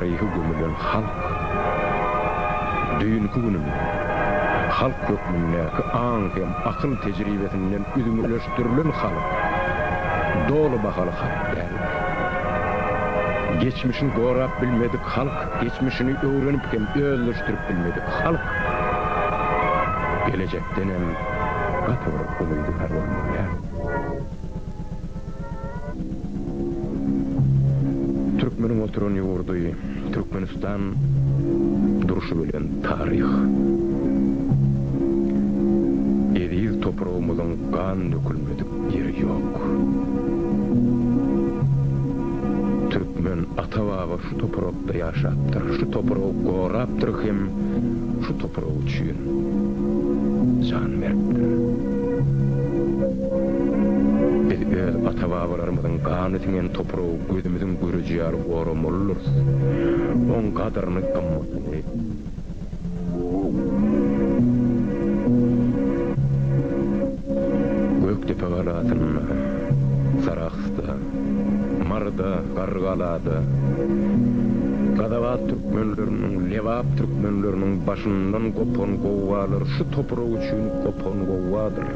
taryhy gömülen halk düýnki gününden, halk hökmündäki aň hem akyl tejribesinden üzňeleşdirilen halk doly bahaly halk däldir. Geçmişini gorap bilmedik halk, geçmişini öwrenip hem özleşdirip bilmedik halk gelejekdenem gaty bir umydygär bolmaly däl. Türkmeniň oturan ýurdy Türkmenistan durşy bilen taryh. Eziz topragymyzyň gan dökülmedik ýeri ýok. Türkmen ata-baba şu toprakda ýaşapdyr, şu topragy gorapdyr hem şu toprak üçin jan beripdir. Biz öz ata-babalarymyzyň gany siňen topragy gözümiziň göreji ýaly goramalydyrys. Oň gadyryny, gymmatyny. Gökdepe galasynda, Sarahsda, Maryda, Garrygalada, Gazawat türkmenleriniň, Lebap türkmenleriniň başyndan gopan gowgalar şu toprak üçin gopan gowgadyr.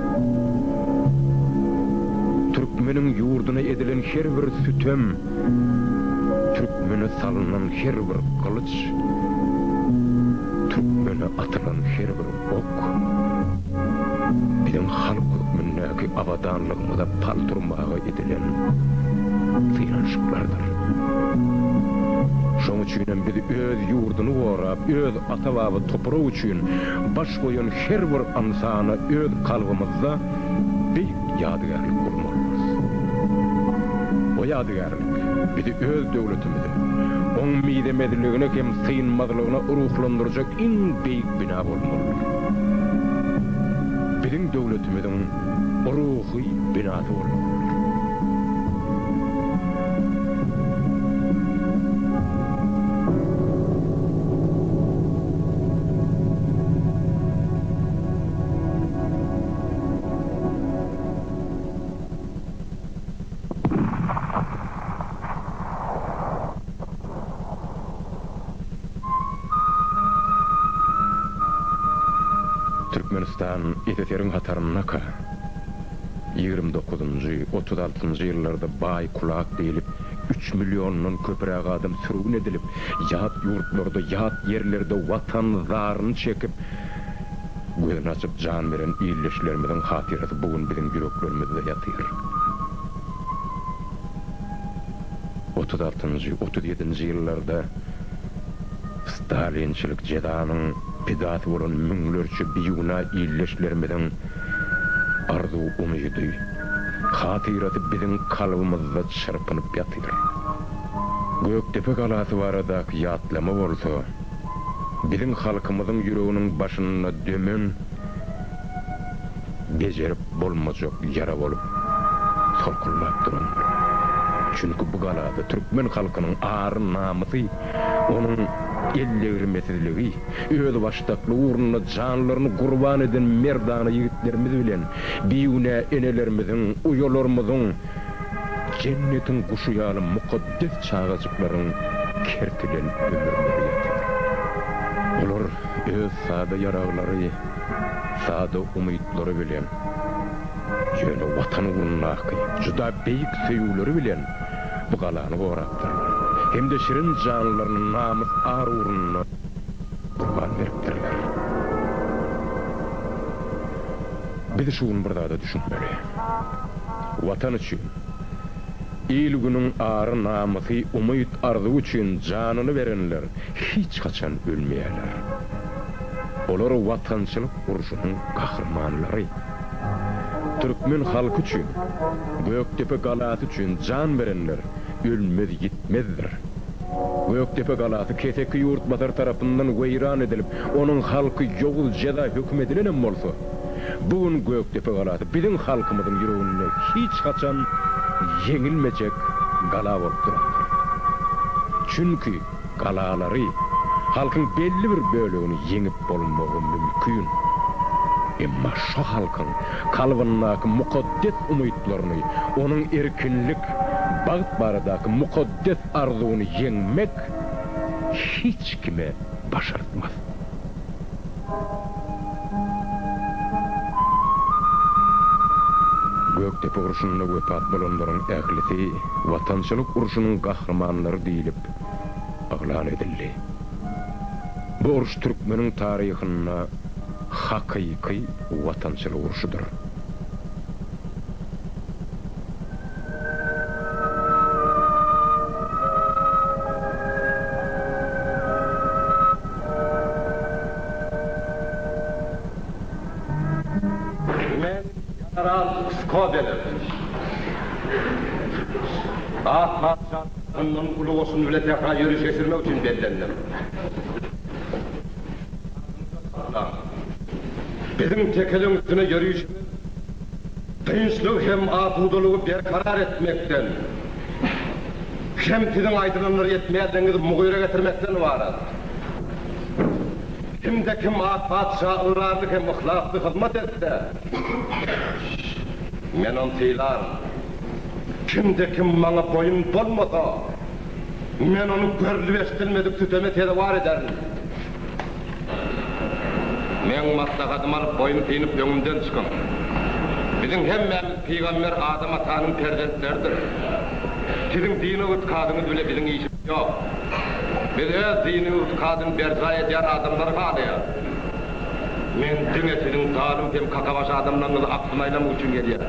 Türkmeniň ýurduna edilen her bir sütem, türkmene salnan her bir gylyç, türkmene atylan her bir ok biziň halk hökmündäki abadanlygymyza pal turmaga edilen synanyşyklardyr. Şoň üçinem biz öz ýurduny gorap, öz ata-baba topragy üçin baş goýan her bir ynsana öz kalbymyzda beýik ýadygärlik gurmalydyrys. O ýadygärlik bizi öz döwletimize, oň mizemezligine hem synmazlygyna ruhlandyrjak iň beýik bina bolmalydyr. Biziň döwletimiziň ruhy binasy bolmalydyr. Türkmenistan SSR-iň hataryndaka, 29-njy, 36-njy ýyllarda baý kulak diýlip, üç milliondan köpräk adam sürgün edilip, ýat ýurtlarda, ýat ýerlerde Watan zaryny çekip, Gözüni açyp jan beren ildeşlerimiziň hatyrasy bu gün biziň ýüreklerimizde ýatyr. 36-njy, 37-nji ýyllarda stalinçilik jezanyň pidasy bolan müňlerçe bigünä ildeşlerimiziň arzuw-umydy, hatyrasy biziň kalbymyzda çyrpynyp ýatyr. Gökdepe galasy baradaky ýatlama bolsa, biziň halkymyzyň ýüreginiň başynda dömen, bejerip bolmajak ýara bolup solkuldap durandyr. Çünki bu galada türkmen halkynyň ary-namysy, onuň eldegrimesizligi, özbaşdaklygy ugrunda janlaryny gurban eden merdana ýigitlerimiz bilen bigünä enelerimiziň, uýalarymyzyň, Jennetiň guşy ýaly mukaddes çagajyklaryň kertilen ömürleri ýatyr. Olar öz sada ýaraglary, sada umytlary bilen, ýöne Watan ugrundaky juda beýik söýgüleri bilen bu galany gorapdyrlar hem-de şirin janlaryny namys-ar ugrunda gurban beripdirler. Biz şu gün bir zada düşünmeli. Watan üçin, il-günüň ary-namysy, umyt-arzuwy üçin janyny berenler hiç haçan ölmeýärler. Olar Watançylyk urşunyň gahrymanlary. Türkmen halky üçin, Gökdepe galasy üçin jan berenler ölmez-ýitmezdir. Gökdepe galasy keseki ýurtbasar tarapyndan weýran edilip, onuň halky ýowuz jeza höküm edilenem bolsa, bu gün Gökdepe galasy biziň halkymyzyň ýüreginde hiç haçan ýeňilmejek gala bolup durandyr. Çünki galalary, halkyň belli bir bölegini ýeňip bolmagy mümkin. Emma şo halkyň kalbyndaky mukaddes umytlaryny, onuň erkinlik, bagt baradaky mukaddes arzuwyny ýeňmek. hiç kime başartmaz. Gökdepe urşunda wepat bolanlaryň ählisi Watançylyk urşunyň gahrymanlary diýlip yglan edildi. Bu uruş türkmeniň taryhynda hakyky watançylyk urşudyr. Men general Skobelew. Ak patyşa tarapyndan uly goşun bile sähra ýöriş geçirmek üçin bellendim. Ýadyňyzda saklaň, biziň tekeliň üstüne ýörişimiz dynçlygy hem asudalygy berkarar etmekden hem siziň aýdylanlary etmeýänligiňizi mugyra getirmekden ybarat. Kimde-kim ak patyşa ygrarly hem yhlasly hyzmat etse, men ony sylaryn. Kimde-kim maňa boýun bolmasa, men ony görlüp-eşidilmedik süteme sezewar ederin. Meň maslahatymy alyp boýun synyp öňümden çykyň. Biziň hemmämiz pygamber Adam atanyň perzentleridiris. Siziň dini ygtykadyňyz bile biziň işimiz ýok. Biz öz dini ygtykadyny berjaý edýän adamlary halaýarys. Men diňe siziň zalym hem kakabaş adamlaryňyzy aklyna aýlamak üçin gelýän.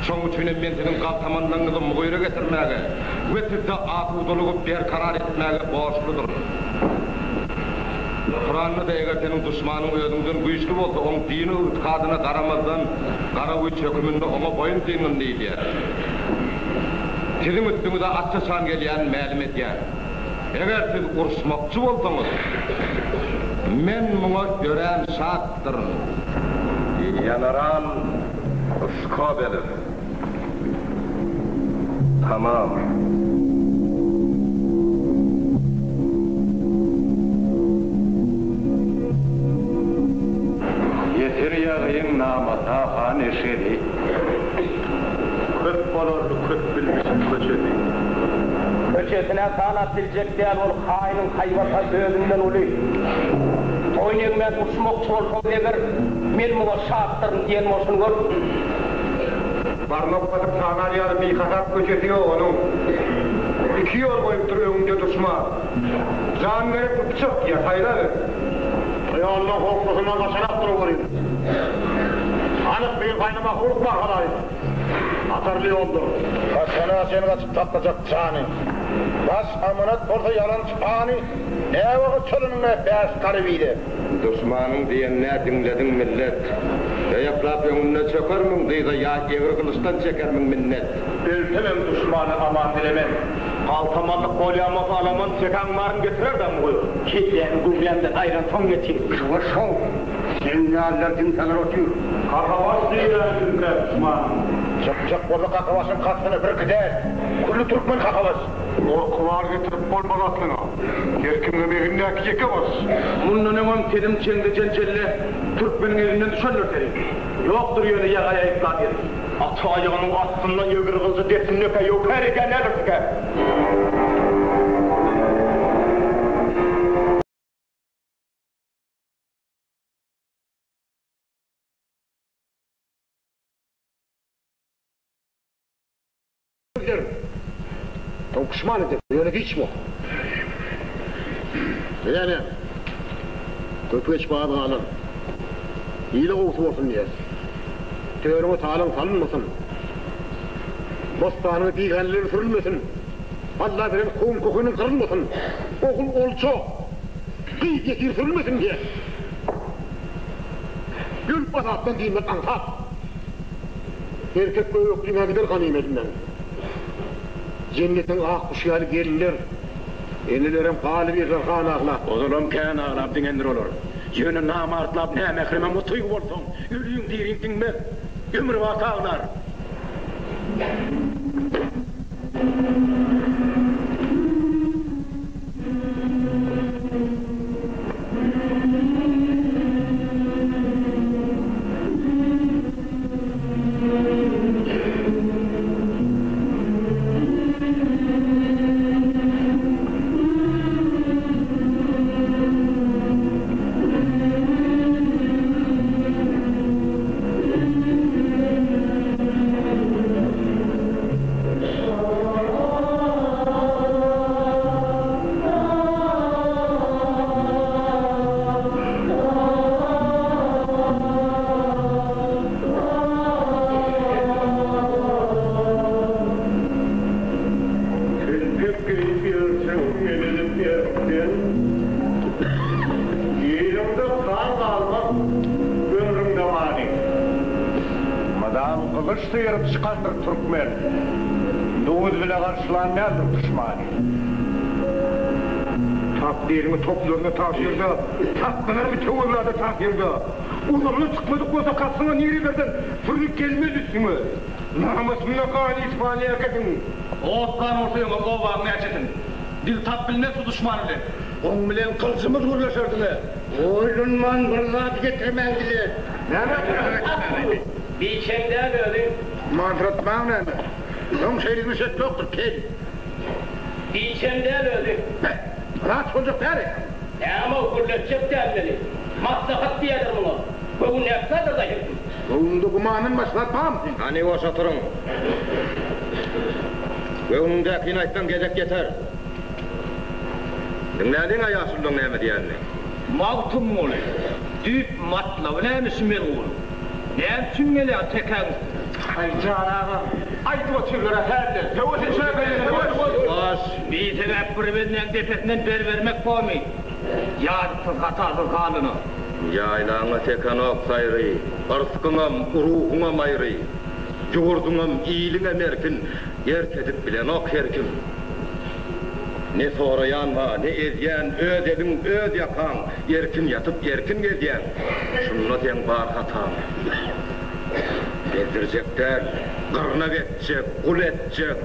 Şoň üçin hem men siziň galtamanlaryňyzy mugyra getirmäge we sizde asudalygy berkarar etmäge borçludyryn. Kuranda-da eger seniň duşmanyň özüňden güýçli bolsa, oň dini ygtykadyna garamazdan, gara güýç höküminde oňa boýun syngyn diýilýär. Siziň üstüňize aç-açan gelýänin mälim edýän. Eger siz uruşmakçy bolsaňyz, men muňa örän şatdyryn. General Skobelew. Tamam. Ýeser ýagyň namasa han eşegi. Köp bolarly köp bilmişiň köçesi. Köçesine sanap biljek däl ol haýynyň haýbata özünden uly. Boýun egmän uruşmakçy bolsaňyz eger, men muňa şatdyryn diýen bolşuny görüp. Barmak basyp sanar ýaly bihasap köçesi ýok onuň. Iki ýol goýupdyr öňüňde duşman. Jan gerekmi pyçak diýýär, saýlaber. Aýalynyň howplusyndan gaçarak duraweriň. Anyk bir saýlama howlukma halaýyk. Hatarly ýoldur. Haçana çen gaçyp saklajak jany. Baş amanat bolsa ýalançy pany. Näwagt çölüniň-ä bäş garibi-de. Duşmanyň diýenine diňlediň millet. Ýaýaplap öňünde çökermiň dyza ýa egri gylyçdan çekermiň minnet. Ölsemem duşmana aman dilemen. Galtamanlyk bolýan bolsa alaman sekäň baryn getirer-dä mugy. Kellämi göwrämden aýransoň geçir. Şuňa şow. Seň ýalylar diň salar otyr. Kakabaş diýýän siziňkä duşmanyň. Çykjak bolsa kakabaşyň kastyna birki däl. Külli türkmen kakabaş. Gorky bar getirip bolmaz aslyna. Her kimgem egindäki ýeke baş. Mundan öňem telim jeňde-jenjelde türkmeniň elinden düşendir seri. Ýokdur ýöne ýaga aýyplan ýeri. Ata aýagynyň astynda ýegir gylyjy depsindekä ýöwkär edýän nädersikä? Giderin. Soň puşman ederin, ýöne giç bor. Näme? Köp geçip az galan. Ile gowusy bolsun diýýäs. Törüňe talaň salynmasyn. Bossanyňa bigäneler sürülmesin. Alla beren kowum-kökeniň gyrylmasyn. Ogul olja, gyz ýesir sürülmesin diýýäs. Ölüp azapdan dynmak aňsat. Erkek göbekliňä gider ganym elinden. Jennetiň ak guşy ýaly gelinler, enelerem galyberler gan aglap. Ozalam kän aglap diňendir olar. Ýöne namartlap nämähreme mutyg bolsaň, ölüň diriň diňmez. Ömürbaky aglar. Gylyç syryp çykandyr türkmen. Duz bile garşylan däldir duşmany. Takdyryňy toplaryna tabşyrda, Saklanarmy töwellada tasirde. Uzagyna çykmadyk bolsa kasdyňa Nirelerden sürnüp gelmez üstüňe. Namysynda gany Ispaniýa äkediň. Otlan bolsa öňe obaň näçesin. Dil tap bilmez şu duşman bilen. Oň bilen gyljymyz gürleşer diňe. Oýlanman bir zat getirmäň dile. Näme? Biçem däl özi. Mantyratmaň näme? Öň şeýle bir şert ýokdur, kel. Biçem däl özi. Beh, raç boljak däl eken. Näme-ow, gürletjek däl meni. Maslahat diýerler muňa. Göwünäkdädir-dä her kim. Göwnüňde gümandan başga zat barmy seň? Hany boş oturyň. Göwnüňdäkini aýtsaň gezek ýeter. Diňläliň-ä ýaşululaň näme diýenini. Magtymguly, düýp matlaby näme şu melgunyň? Näme üçin gelýäň tekäň üstüne? Aý, jan aga, aýdyp otyrlar-a hälde. Söweşe çägäýeli, söweş! Ýuwaş, bisebäp bir bendäň depesinden ber bermek bormy? Ýazyksyz, hatasyz halyna. Ýaýlaňa tekanok saýry, yrskyňam, ruhuňam aýry. Ýurduňam, iliňem erkin, erk edip bilenok her kim. Ne soraýan bar, ne ezýän, öz eliň, öz ýakaň, erkin ýatyp, erkin gezýäň. Şunda seň bar hataň. Gezdirjek däl, gyrnak etjek, gul etjek,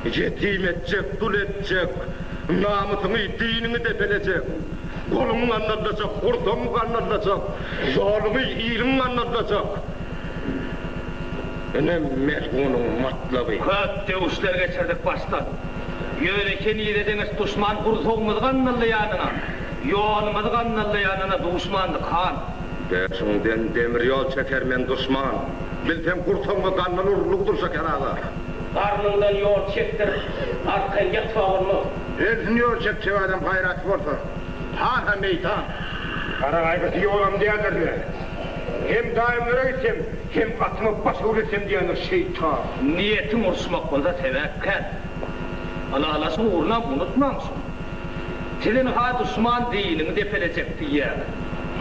ýetim etjek, dul etjek, namysyňy, diniňi depelejek, goluňy gandallajak, gursagyňy gandallajak, ýoluňy, iliňi gandallajak. Ine melgunyň matlaby. Köp döwüşler geçirdik başdan. Ýöne henize deňiç duşman gursagymyzy gandallaýanyna, ýolumyzy gandallaýanyna duşmandyk, han. Döşüňden demir ýol çeker men duşman. Bilseň gursagyňa gandal urulgydyr Şeker aga. Garnyňdan ýol çekdirip, arkaýyn ýatma bolmaz. Ölsün ýol çekjek adam gaýraty bolsa. Han-ha meýdan. Gara gaýgysy ýolam däldir-le. Hem daýymlara gitsem, hem atyma baş öwretsem diýendir şeýtan. Niýetiň uruşmak bolsa sebäp kän. Ylalaşyk ugrunam unutmaň şuny. Siz ynha duşman diniňi depelejek diýýäňiz.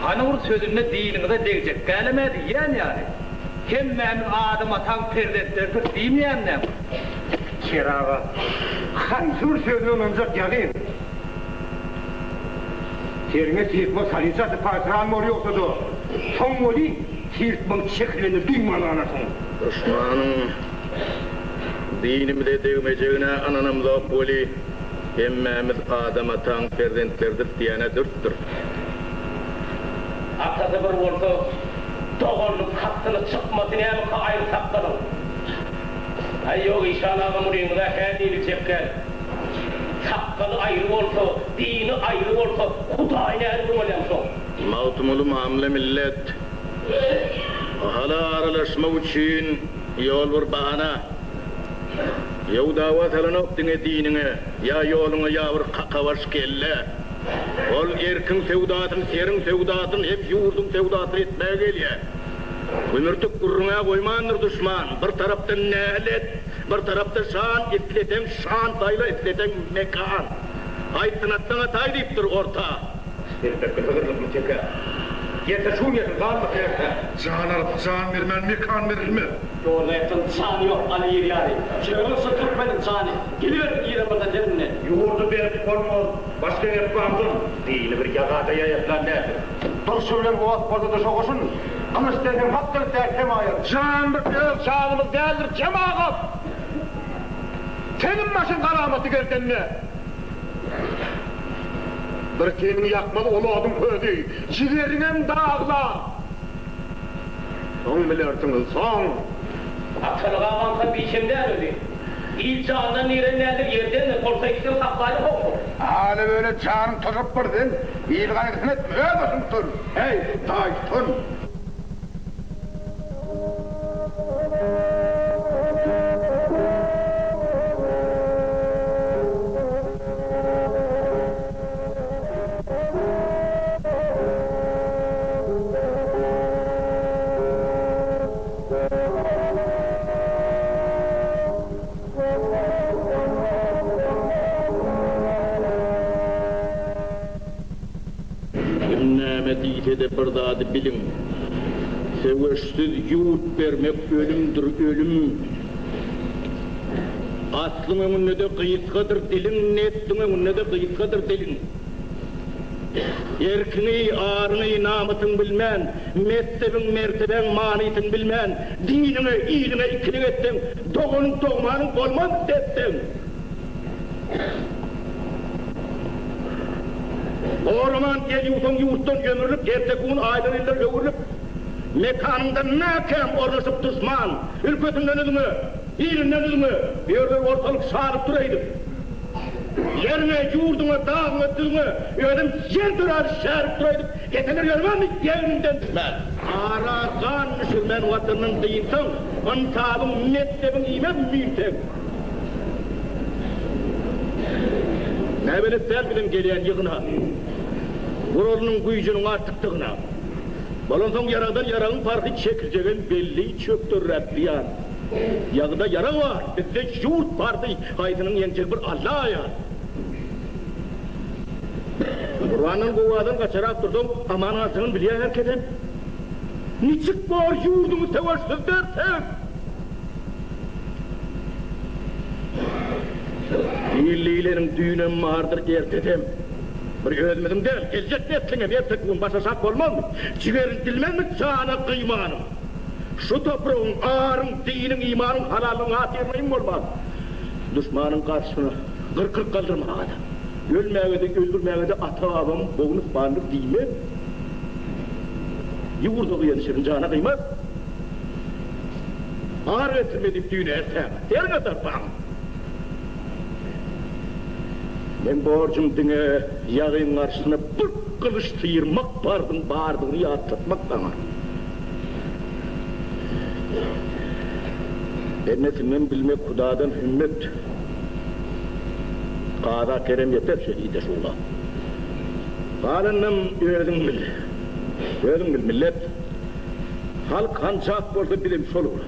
Hany bir sözünde diniňize degjek dälem-ä diýýän ýaly. Hemmämiz Adam ataň perzentleridir diýmeýän näme? Şer aga, haýsy bir sözüne ynanjak ýaly? Seriňe sirtma salynça sypaýsyran bor ýogsa-da, soň weli sirtmaň çekilenini duýman galarsyň. Duşmanyň dinimize degmejegine ynanamzok weli, hemmämiz Adam ataň perzentleridir diýene dürsdür. Atasy bir bolsa, doganynyň kastyna çykmasy nämika aýry saklalyň. Aý ýok işan aga munyňyza hä diýiljek däl. Sakgaly aýry bolsa, dini aýry bolsa, Hudaý nädip bolýaň soň? Magtymguly mamla millet. Ahala aralaşmak üçin ýol bir bahana. Ýow dawa salanok diňe diniňe, ýa ýoluňa ýa bir kakabaş kellä. Ol erkiň söwdasyny, seriň söwdasyny hem ýurduň söwdasyny etmäge gelýä. Gümürtik gürrüň-ä goýmandyr duşman. Bir tarapdan nälet, Bir tarapda şan, isleseň şan saýla, isleseň mekan. Aýtsyn atsaň ataý diýipdir orta. Elbetde hygyrlykly tekä. Gelse şu gün gelsin, galmasyn erte. Jan alyp, jan bermän mekan berilmez. Ýolda ýatan jany ýok Aly ir ýaly. Çörek şu türkmeniň jany. Geliber ire myrza derinden. Ýurdy berip bolmaz, başga gep bardan. Dini bir ýazada ýaýatlan däldir. Durşy bilen ot bolsa-da şo goşun. Gylyç desen hakdyr däl hemaýat. Jan bir öz janymyz däldir jemagat. Seniň başyň garamaty gerdende. Bir seniň ýakmaz ol oduň közi, jigeriňem daglar. Soň bilersiňiz, soň. Atalyk agaňka biçem däl özi. Il jandan giren däldir, ýerdendir, bolsa ikisini saklaýyn howsal. Ala-böle janyň tozup bir sen, il gaýgysyny etme, öz başyň tut, heý, paýtun! Kim näme diýse-de bir zady biliň. Söweşsiz ýurt bermek ölümdir, ölüm. Aslyň öňünde-de gysgadyr diliň, nesliň öňünde-de gysgadyr diliň. Erkiňi, aryňy, namysyň bilmän, mezhebiň, mertebäň manysyny bilmän, diniňe, iliňe ikilik etseň, doganyň, dogmanyň bolmaz desseň. Goraman el ýuwsaň ýurtdan ömürlik, erteki gün aýlar-ýyllar öwrülip, mekanyňda mäkäm ornaşyp duşman, ülkesinden üzňe, ilinden üzňe, bu ýerler ortalyk şalyk dur eýdip. Ýeriňe, ýurduňa, dagyňa, düzüňe özem ýer döräli şärik dur eýdip, eseler ýörmänmi egniňden düşmän. Ara gan düşürmän watandan dynsaň, ynsabyň, mekdebiň iýmez müýnseň. Näbelet däl biziň gelýän ýygna, Guralynyň güýjüniň artykdygyna. Bolansoň ýaragdan ýaragyň parhy çekiljegem belli, çökderräk zyýan. Ýagyda ýarag bar, bizde ýurt bardy, haýsynyň ýeňjegi bir Alla aýan. Gurbandan gowadan gaçarak dursaň, aman galjagyny bilýär her kesem. Niçik bor ýurduňy söweşsiz berseň? Il diýleniň düýnem bardyr, ertesem. Bir özümiziň däl, geljek nesliňem erteki gün başaşak bolmazmy? Jigerini dilmezmi jana gyýmanyň? Şu topragyň, aryň, diniň, imanyň halallygyň hatyryna iň bolman, duşmanyň garşysyna gyrkylyk galdyrmaga-da, ölmäge-de, öldürmäge-de ata-babam bogun ysmandyr diýmez. Ýurda gyýan şirin jana gyýmaz. Ar getirme diýip düýn ertäňe, seriňe sarpaň. Meň borjum diňe ýagyň garşysyna bir gylyç syrmak parzyň bardygyny ýatlatmak saňa. Bendesinden bilmek Hudadan hümmet. Kaza kerem ýeter şehide şugla. Galanynam özüň bil. Özüň bil millet. Halk hanjak bolsa bizem şol ugra.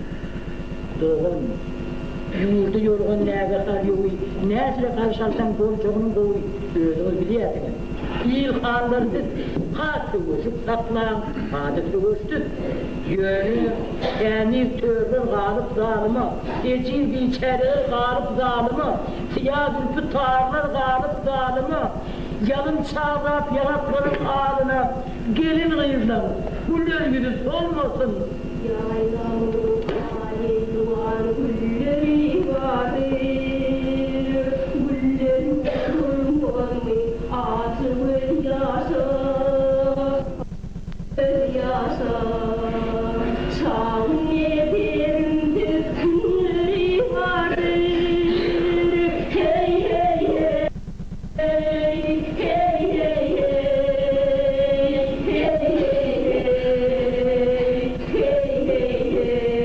Dogan, ýurda ýorgan nägehan ýowy, näçe garşy alsaň boljagynyň gowy, özüňiz bilýärsiňiz. Il hallary siz ha söweşip saklaň, ha-da söweşsiz. Ýöne tämiz törler galyp zalyma, ejiz biçäreler galyp zalyma, syýa zülpi tarlar galyp zalyma, ýalyn çaglap ýaňaklaryň alyna, Gelin-gyzlaň güler ýüzi solmasyn. Ýaýlamyň elwan gülleri bardyr, Güllerim solmazmy ajy gözýaşa, Gözýaşa. Şagyň eserinde günleri bardyr, Heý, heý, heý. Hey, hey, hey, hey, hey, hey, hey, hey, hey, hey.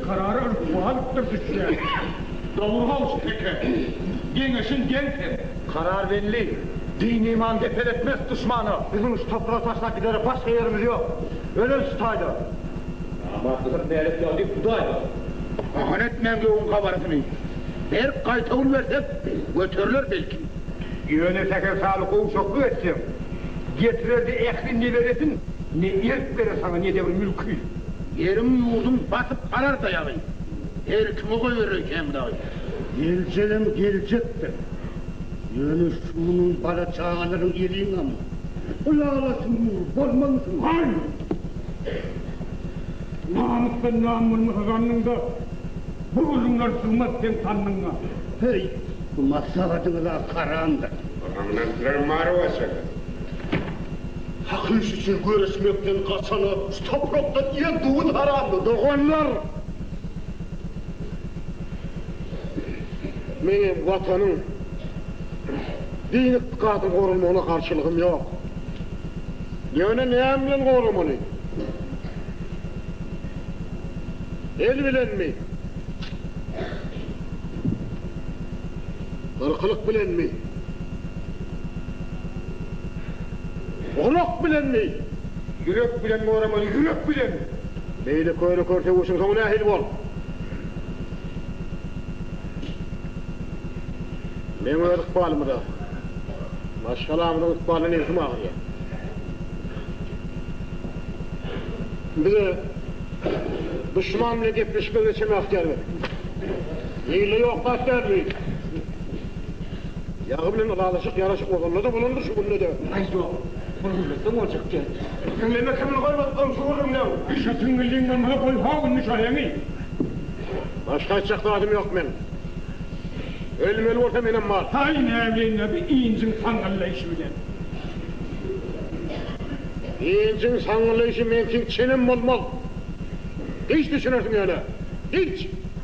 karara ykbaldyr düşýän. Dogry goňşy teke. Geňeşiň geň seň. Karar belli. Din-iman depeletmez duşmana. Biziň şu topragy taşlap gidere başga ýerimiz ýok. Öleli şu taýda. Namartlyk nälet ýagdy Hudaýdan. Bahana etmäň göwün gabarasyny. Berk gaýtawul bersek, göteriler belki. Ýöne sähel saly gowşaklyk etseň, getirerdi ähli neberesin, ne erk berer saňa, ne-de bir mülki. Ýeriň-ýurduň basyp alar daýagy, erkiňe goýberer öýkäňi dagy. Geljegem geljekdir. Ýöne şunuň bala-çagalaryň eliňem, ylalaşyň bolmazmysyň? Haý! Namysdan nam bolmasa zannyňda, bu gürrüňler sygmaz seň sandyňa. Heý, bu maslahatyňyz-a haramdyr. Aňlatdyran Marowaçada. Hak iş üçin göreşmekden gaçana şu toprakdan iýen duz haramdyr. Doganlar! Meňem Watanyň, din ykdykadyň goralmagyna garşylygym ýok. Ýöne näme bilen goramaly? El bilenmi? Gyrkylyk bilenmi? Gulak bilenmi? Ýürek bilen goramaly, ýürek bilen! Beýle köre-kör söweşiň soňy nähili bol? Meň öz ykbalymyza, maşgalamyzyň ykbalyna nebsim agyrýar. Bize duşman bilen gepleşmegine çeme ygtyýar beriň. Ilde ýok zat däl bu. Ýagy bilen ylalaşyk, ýaraşyk ozalda-da bolandyr, şu günde-de. Aý ýok, muny gürletseň boljak däl. Diňleme kimini goýmadyk goňşy gürrüňleň. Şo tüňňilliň bolmasa goý ho indi şo heňi. Başga aýtjak zadym ýok meň. Ölmeli bolsa menem bar. Haý näbileýin-dä bi injiň saňňyllaýşy bilen. Injiň saňňyllaýşy mensiň çenem bolmaz. Giç düşünersiň ýöne. Giç!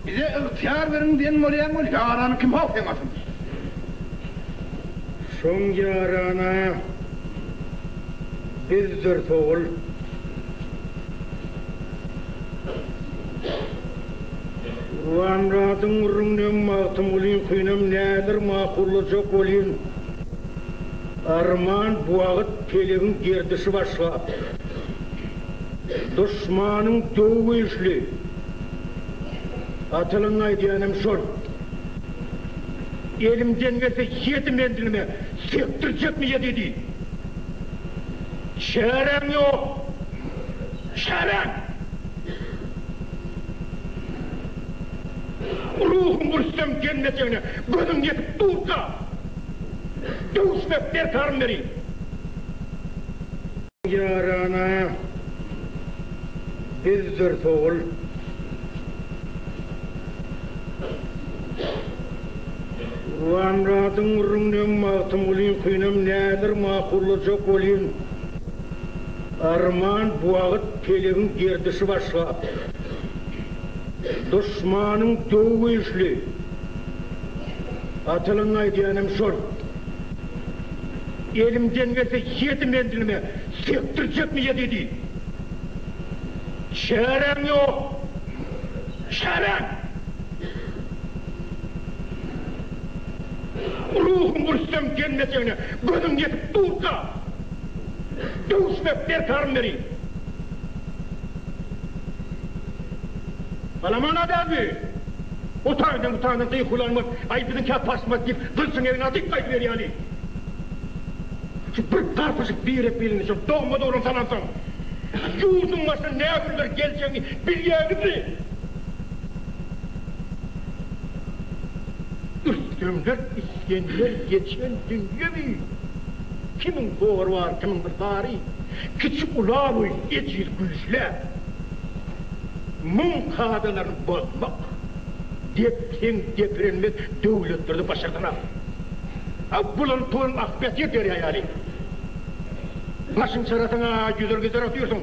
Bize ygtyýar beriň diýen bolýaň ol ýarany kim how seň asyl. Şoň ýarana bizdiris ogul. Gurbanmyradyň gürrüňinem, Magtymgulyňkynam näler makullajak welin, arman bu wagt pelegiň gerdişi başga. Duşmanyň döwi güýçli. Atalygyň aýdýanam şol. Elimden gelse ýedi menzilime sekdirjekmi ýedidi. Çäräň ýok. Çäräň! Ruhuň rüstem gelmejegine gözüň ýetip durka, döwüşmek derkarym beri. Ýarana bizdiris ogul. Gurbanmyradyň gürrüňinem, Magtymgulyňkynam näler makullajak welin, arman bu wagt pelegiň gerdişi başga. Duşmanyň döwi güýçli. Atalygyň aýdýanam şol. Elimden gelse ýedi menzilime sekdirjekmi ýedidi. Çäräň ýok. Çäräň! Ruhuň rüstem gelmejegine gözüň ýetip durka, döwüşmek derkarym beri. Alamana dälmi? O taýdan bu taýdan gykulan bolup, aý biziňkä paşmaz diýip, gylyjyň eline atyp gaýdyberýäli. Şu bir garpyşyk birek-birini şol dogma-dogran salansoň, ýurduň başyna nä günler geljegini bilýäňizmi? Rüstemler, Isgender geçen dünýemi? Kimiň zory bar, kimiň bir zary? Kiçi ula boýun, ejiz güýçlä. Muň kadalaryny bozmak, depseň depirenmez döwletlerde başardanok. A bulanyp towunyň akyp ýatyr derýa ýaly. Başyň çarasyňa ýüzer gezer otyrsyň.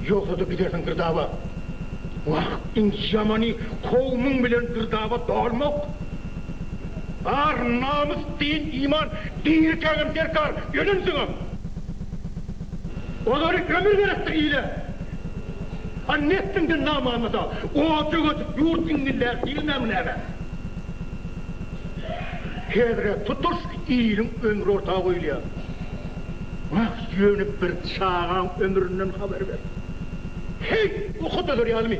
Ýogsa-da gidersiň girdaba. Wah, iň ýamany kowmuň bilen girdaba dolmak. Ar, namys, din, iman dirikäňem derkar, ölensiňem. Olary ömür gerekdir ile. A nesliňden namanmasa, ojak ötüp ýurt iňňillär diýilmämi näme? Häzir-ä tutuş iliň ömri orta goýulýar. Wah, ýöne bir çagaň ömründen habar ber. Heý, oka dözer ýalymy?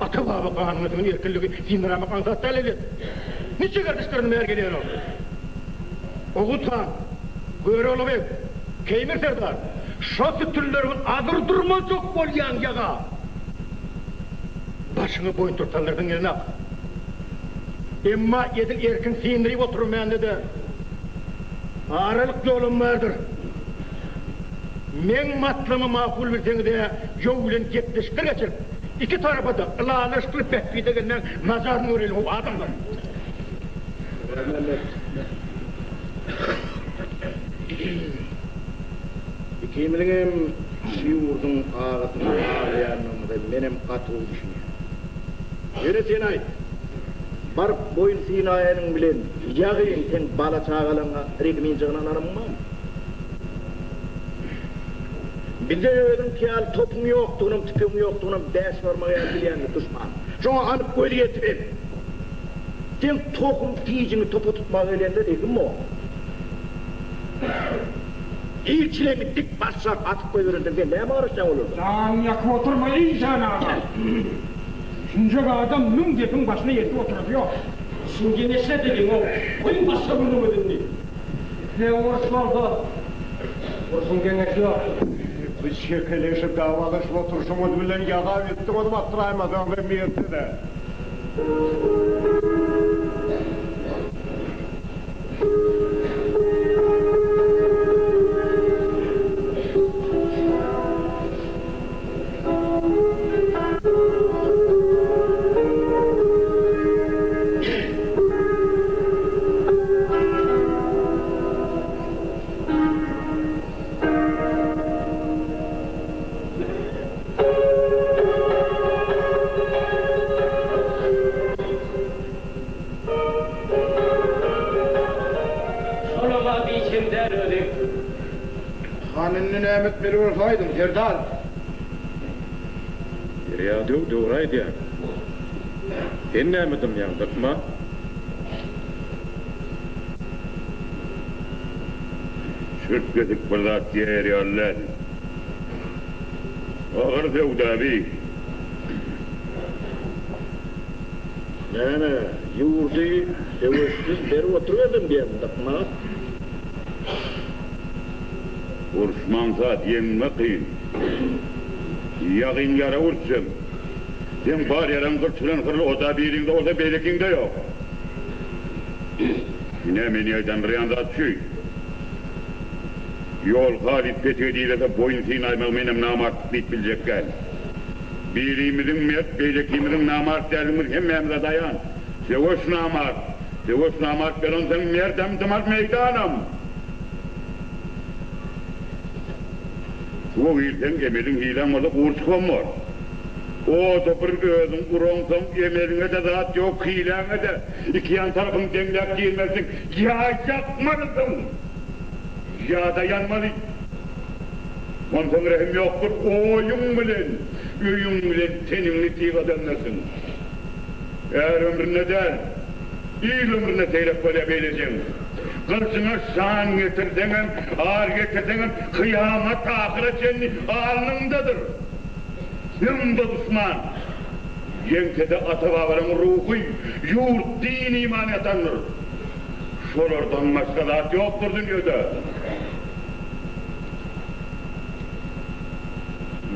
Ata-baba ganyňa siňen erkinligi syndyramak aňsat däl elbet. Niçe gerdişlerini bäri gelýär ol. Oguz han, Görogly beg, Keýmir serdar, şo sütünleriňi azyr durmajak bolýaň ýaga. Başyňa boýun turtanlardan gelenak. Emma edil erkin syndyryp oturmände-de, aralyk ýolam bardyr. Meň matlamy makul bilseňiz-ä, ýow bilen gepleşikler geçirip, iki tarapa-da ylalaşykly bähbide gelmäň nazaryny göreliň-ow, adamlar! Mämmet. Ikimiziňem şu ýurduň agasyna aglaýandygymyza menem gaty gowy düşünýän. Ýöne sen aýt, baryp boýun synaýanyň bilen ýagyň seň bala-çagalaňa rehim-injigini alanymyň barmy? Bizde özüňki ýaly topuň ýokdugynam, tüpeňiň ýokdugynam bäş barmak ýaly bilýändir duşman. Şoňa anyk göz ýetiren. Seň tohum tijiňi topa tutmaga gelende rehim bor. Ilçileňi dik başlap atyp goýberenden sen näme garaşýaň olardan? Janyňy ýakyp oturma işan aga. Şunjak adam müň gepiň başyna ýetip oturasy ýok. Şuny geňeşle diliň-ow. Goýuň başga gürrüňizi indi. Islegiň uruş bolsa, urşuň geňeşi ýok. Bu çekeleşip dawalaşyp oturyşyňyz bilen ýaga gitdiňiz basdyraýmasaňyz hem ýersiz-ä. Şolam-a biçem däl özi. Hany indi näme etmeli bolsa aýdyň, serdar. Derýa döw dogry aýdýar. Sen näme dymýaň, dykma. Çürt-kesik bir zat diýer ýaly däl. Agyr söwda bi. Näme, ýurdy söweşsiz berip oturyberdim diýýäňmi, dykma? Uruşmaň zat, ýeňme kyn. Ýagyň ýara urtjam. Seň bar ýaraň gyrç bilen hyrly o-da biriňde bolsa beýlekiňde ýok. Ine, meni ýaýdandyrýan zat şü. Ýol halyp petige direse boýun synaýmagy menem namartlyk diýip biljek däl. Birimiziň mert, beýlekimiziň namart däldigimiz hemmämize daýan. Söweş namart. Söweş namart bolansoň merdem dymar meýdanam. Suwa girseň emeliň hiläň bolsa gury çykybam bor. Oda bir özüň uraňsoň emeliňe-de zat ýok, hiläňe-de. Ikiýan tarapyňy deňläp girmelisiň. Ýa ýakmalysyň, ýa-da ýanmaly. Onsoň rehim ýokdur, oýuň bilen, öýüň bilen teniňi tyga döndersiň. Är ömründe däl, il ömründe seýrek bolýar beýle jeň. Gylyjyňa şan getirseňem, ar getirseňem, kyýamat ahyra çenli alnyňdadyr. Öňde duşman, ýeňsede ata-babalaň ruhy, ýurt, din-iman ýatandyr. Şolardan başga zat ýokdur dünýede.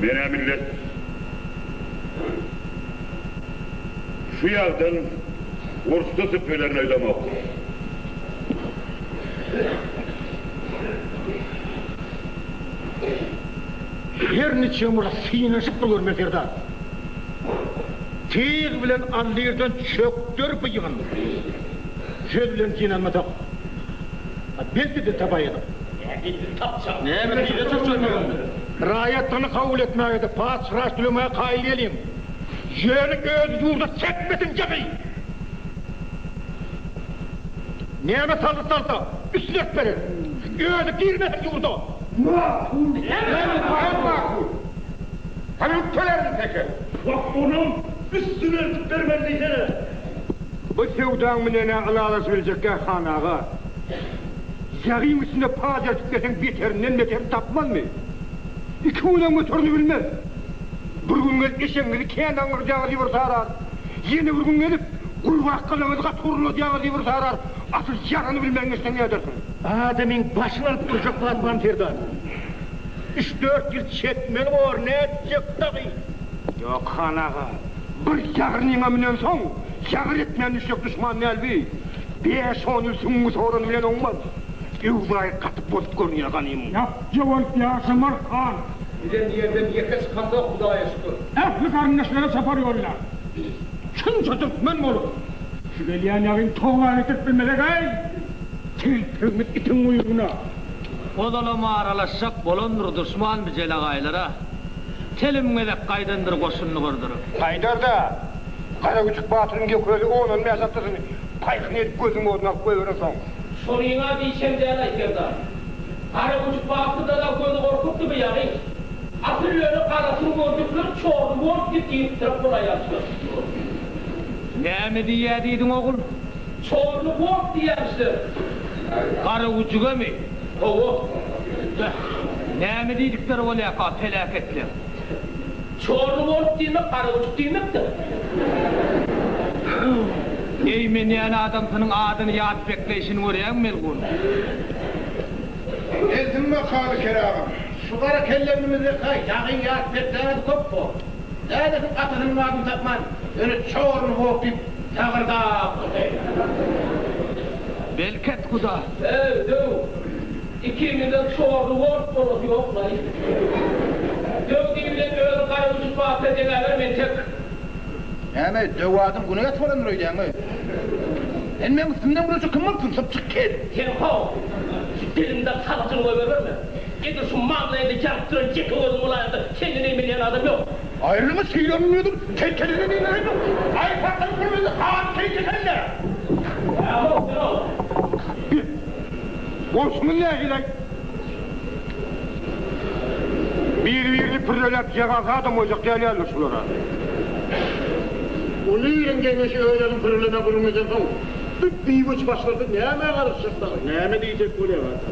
Men-ä millet şu ýagdan uruşda syp bilerin öýdemok. Her niçigem bolsa synanyşyp bir görmeli serdar. Tyg bilen allyrdan çökder bu ýygyn. Söz bilen synanmasak, belki dil tapaýadyk. Nähili dil tapjak? Näme hile çözjek indi? Raýatlygyny kabul etmäge-de, paç-hyraç tölemäge kaýyl geliň. Ýöne öz ýurda çekmesin jaňy! Näme salgyt salsa, üstüne örtüp bereris. Özi girmesin ýurda! Makul! Hemme makul! Puluny tölärin teke. Wah, onam üstüni eltip bermeli diýsene. Bu söwdaň bilen-ä ylalaşybiljekkä han aga. Ýagyň üstüne paç eltip berseň beterinden beterini tapmazmy? Iki günem göterini bilmez. Bir gün gelip eşegiňizi kän aňňyrdýaňyz diýip bir sarar. Ýene bir gün gelip gurbakgalaňyzy gaty gurladýaňyz diýip bir sarar. Asyl ýarany bilmän geçseň nädersiň? Adamyň başyny alyp durjak zat barmy serdar? Üç-dört ýyl çekmeli bor, nätjek dagy? Ýok, han aga, bir ýagyrnyňa münensoň, ýagyr etmän düşjek duşman däl bi. Bäş-on ýyl süňňüňi sorany bilen oňmaz. Öwzaýy gaty bozuk görünýär ganymyň. Ýapja bolup ýaşamarys, han. Bizem ýerden ýeke çykamzok, Hudaýa şükür. Ähli garyndaşlara çapar ýollar. Şunça türkmen bolup, şu gelýän ýagyny toba getirip bilmesek-aý, telpegimiz itiň guýrugyna. Ozalam aralaşjak bolandyr duşman bi jelegaýlara. Telim gezek gaýdandyr goşunyny gyrdyryp. Gaýdar-da, Garagüjük batyryň ýeke özi on-on bäş atlysyny paýhyn edip gözüniň oduna alyp goýberensoň. Şonyň-a diýşem däl-aý, serdar. Garagüjük batyrda-da gözi gorkupdy bi ýagyň. Asyl ýöne garasyny gördükler çorly bolup diýip diýipdirip bolaýarsylar. Näme diýýä diýdiň ogul? Çorly bolup diýýämişler. Garagüjügemi? Hawa. Beh, näme diýdikleri bolýaka peläketleň? Çorly bolup diýmek garagüjük diýmekdir. Eýmenýän adamsynyň adyny ýat bekleýşini görýäňmi melgun? Gelsin bakaly keragam. Şu gara kellemimizde-hä ýagyň ýat bekläňiz köp bor. Dädesiniň atasynyň adyny tapman, ýöne çorny bok diýip sagyrdap otyr. Belket guda. Eý, döw! Ikimizden çorly bolup bolasy ýok-laý. Döw diýibilen özüň garagüjük batyra deňäberme entek. Näme, döw adam güne ýatyp alandyr öýdýäňmi? Sen meň üstümden gülüşe kim bolupsyň, sypjyk kel? Sen how, şu diliňden salgyjyny goýberiberme. Edil şu maňlaýyňda ýanyp duran ýeke gözüň bolaýanda senden eýmenýän adam ýok. Aýrylyňy sylanmydyň, telkeliňi neýleýdiň? Aý saklanyp bilmedi, han keýpi sende. Näme-ow, sen-ow? Bi, bolşuňyz nähili-aý? Biri-birini pürreläp ýagalsa adam goýjak däl ýalydyr şular-a. Uly iliň geňeşi özlerini pürreleme gürrüň edensoň, bi biweç başlarda nämä garaşjak dagy? Näme diýjek bolýaň, ata?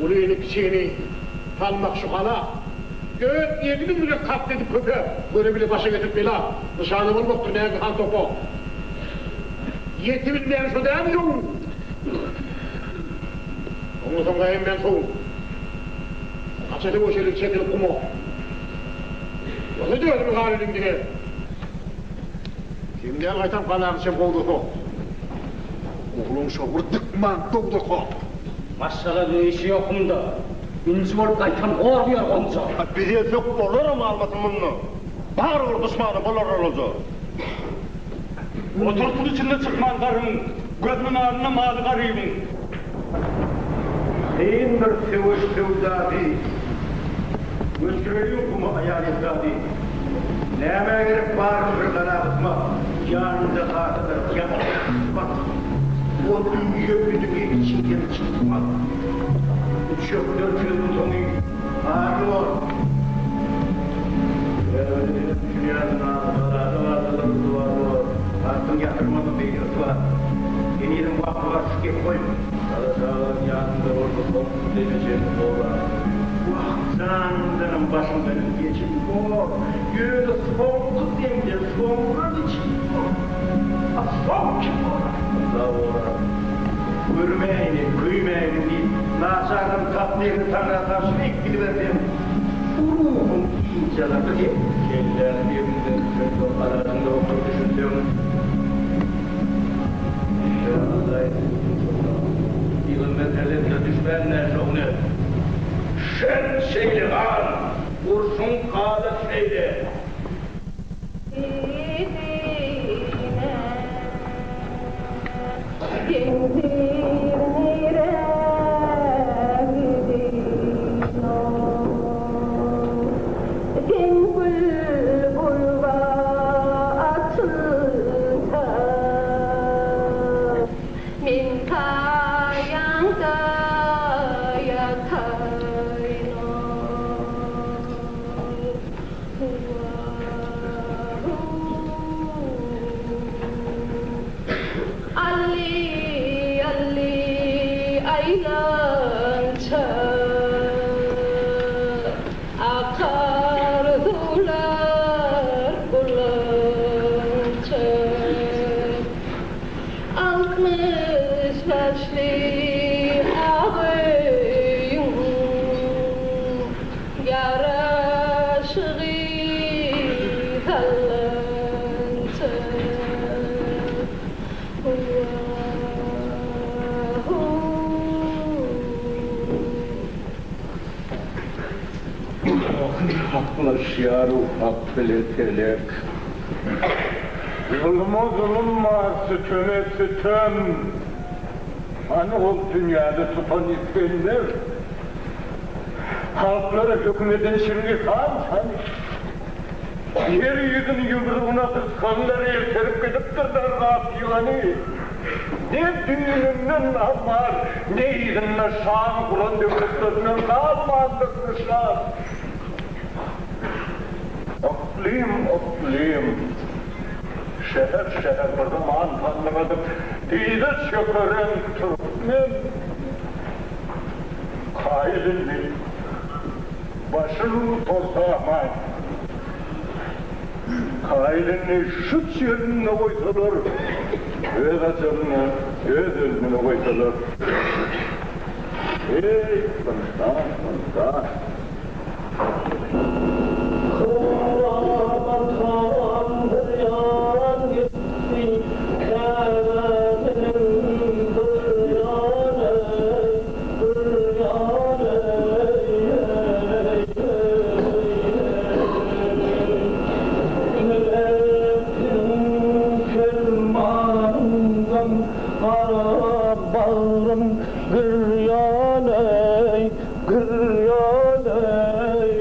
Ulyny kiçini salmak şu hala. Öz egniň bilen kast edip köpe, göre bile başa getirip bela, nyşana bolmakdyr nägehan topa. Ýetibilmeýän şo dälmi ýowuň? Oňlasaň gaýym men sowuň. Gaça söweşeliň çekilip guma. Ýogsa dördümiz galylyň diňe. Kem däl gaýtam galaň içem howdasa. Ogluň şo bir dykman dowdaka. Maşgala işi ýokumda. Ünji bolup gaýtam hor bu ýer gonja. Biz ýetsek olaram almasyn munda. Barybir duşmana bolarlar olja. Otursyn içinde çykman garymyň. Gözüniň alynda maly garybyň. Kyndyr söweş söwdasy. Göçüreliň guma aýal-ebtady. Nämä gerek baryny bir gala gysmak, Ýanynda hasadyr ýaman kysmat. O düýe ülügi içinden çykmaz. Üçekler sözüň soňy arly bor. Sebäbini senem düşünýärsiň a, galada galsalar ryswa bor. Artyň ýatyrmasa beýle ysba. Henizem wagty bar şu gepi goý. Bala-çagalaň ýanyňda bolsa soňky demejegini gora. Wah, janyňdanam başyňdanam geçip bor. Ýöne soňky demden soňra niçik bor? A soň kim gorar? Huda gorar. Görmäýini, köýmäýini diýip, naçardan takdyryny Taňra tabşyryp gidiberseň, bu ruhuň ynjalarmy sen? Kelläň ýerinden düşensoň, alajyň ýokdur düşünseň. Pygamber hezretleri düşmän-dä şoňa. Şert şeýle han, urşuň kada şeýle. Ýaýlança Akar suwlar bulança. 60 başly ak öýüň Ýaraşygy sallança. Haklaşýar hak bile telek. Zuluma zulum bar, süteme sütem. Hany ol dünýäni tutan Isgender? Halklara höküm eden Çingiz han hany? Ýer ýüzüni ýumrugyna gysganlar elterip gidipdirler gap ýylany. Ne düýnünden amar, ne yzynda şan guran döwletlerinden galmandyr nyşan. Yklym, yklym, şäher, şäher bir zaman sandyradyp, yza çökeren türkmen kaýyl indi. Başyn tozsa aman. Kaýyl indi şuç ýerinde goýsalar, öz ajalyna, öz ölümine goýsalar. Eý, ynsan, ynsan! Kyýamatam bir ýan gitdi, Käbäniň bir ýany. Gara bagrym girýan eý, girýan eý,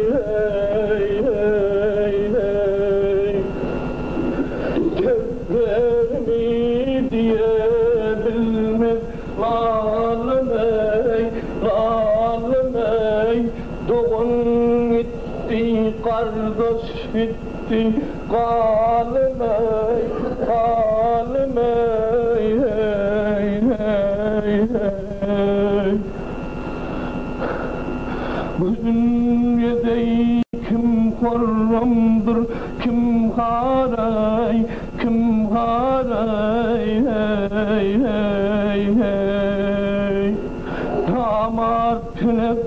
eý, eý. Dertlerimi diýe bilmez Lalym eý, lalym eý, dogan gitdi, gardaş gitdi, galym eý, galym eý, eý, eý, eý. Bu dünýede kim horramdyr, kim har eý, Kim har eý eý eý eý Namart pelek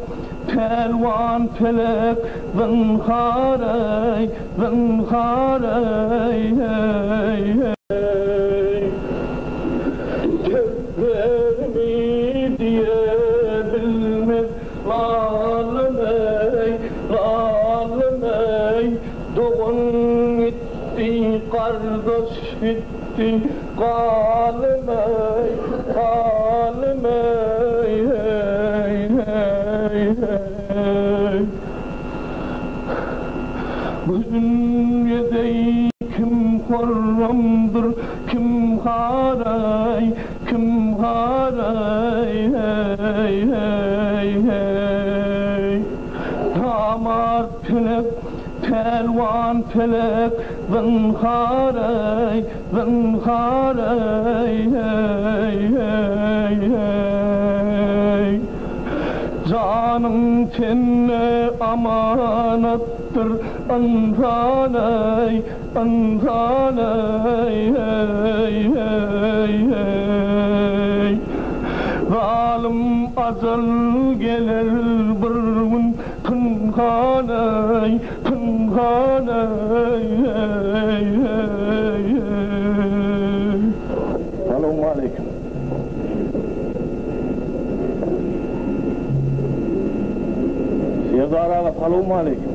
pälwan pelek zynhar eý zynhar eý eý eý Dertlerimi diýe bilmez lalym eý lalym eý Dogan gitdi, gardaş gitdi, galym eý, galym eý, eý, eý, eý. Bu dünýede kim horramdyr, kim har eý, kim har eý, eý, eý, eý. Namart pelek Pälwan pelek zynhar eý, zynhar eý, eý, eý, eý. Janyň tende amanatdyr, ynsan eý, ynsan eý, eý, eý, eý. Zalym ajal geler bir gün, Pynhan eý, pynhan eý, eý, eý, eý. Salowmaleýkim. Serdar aga salowmaleýkim.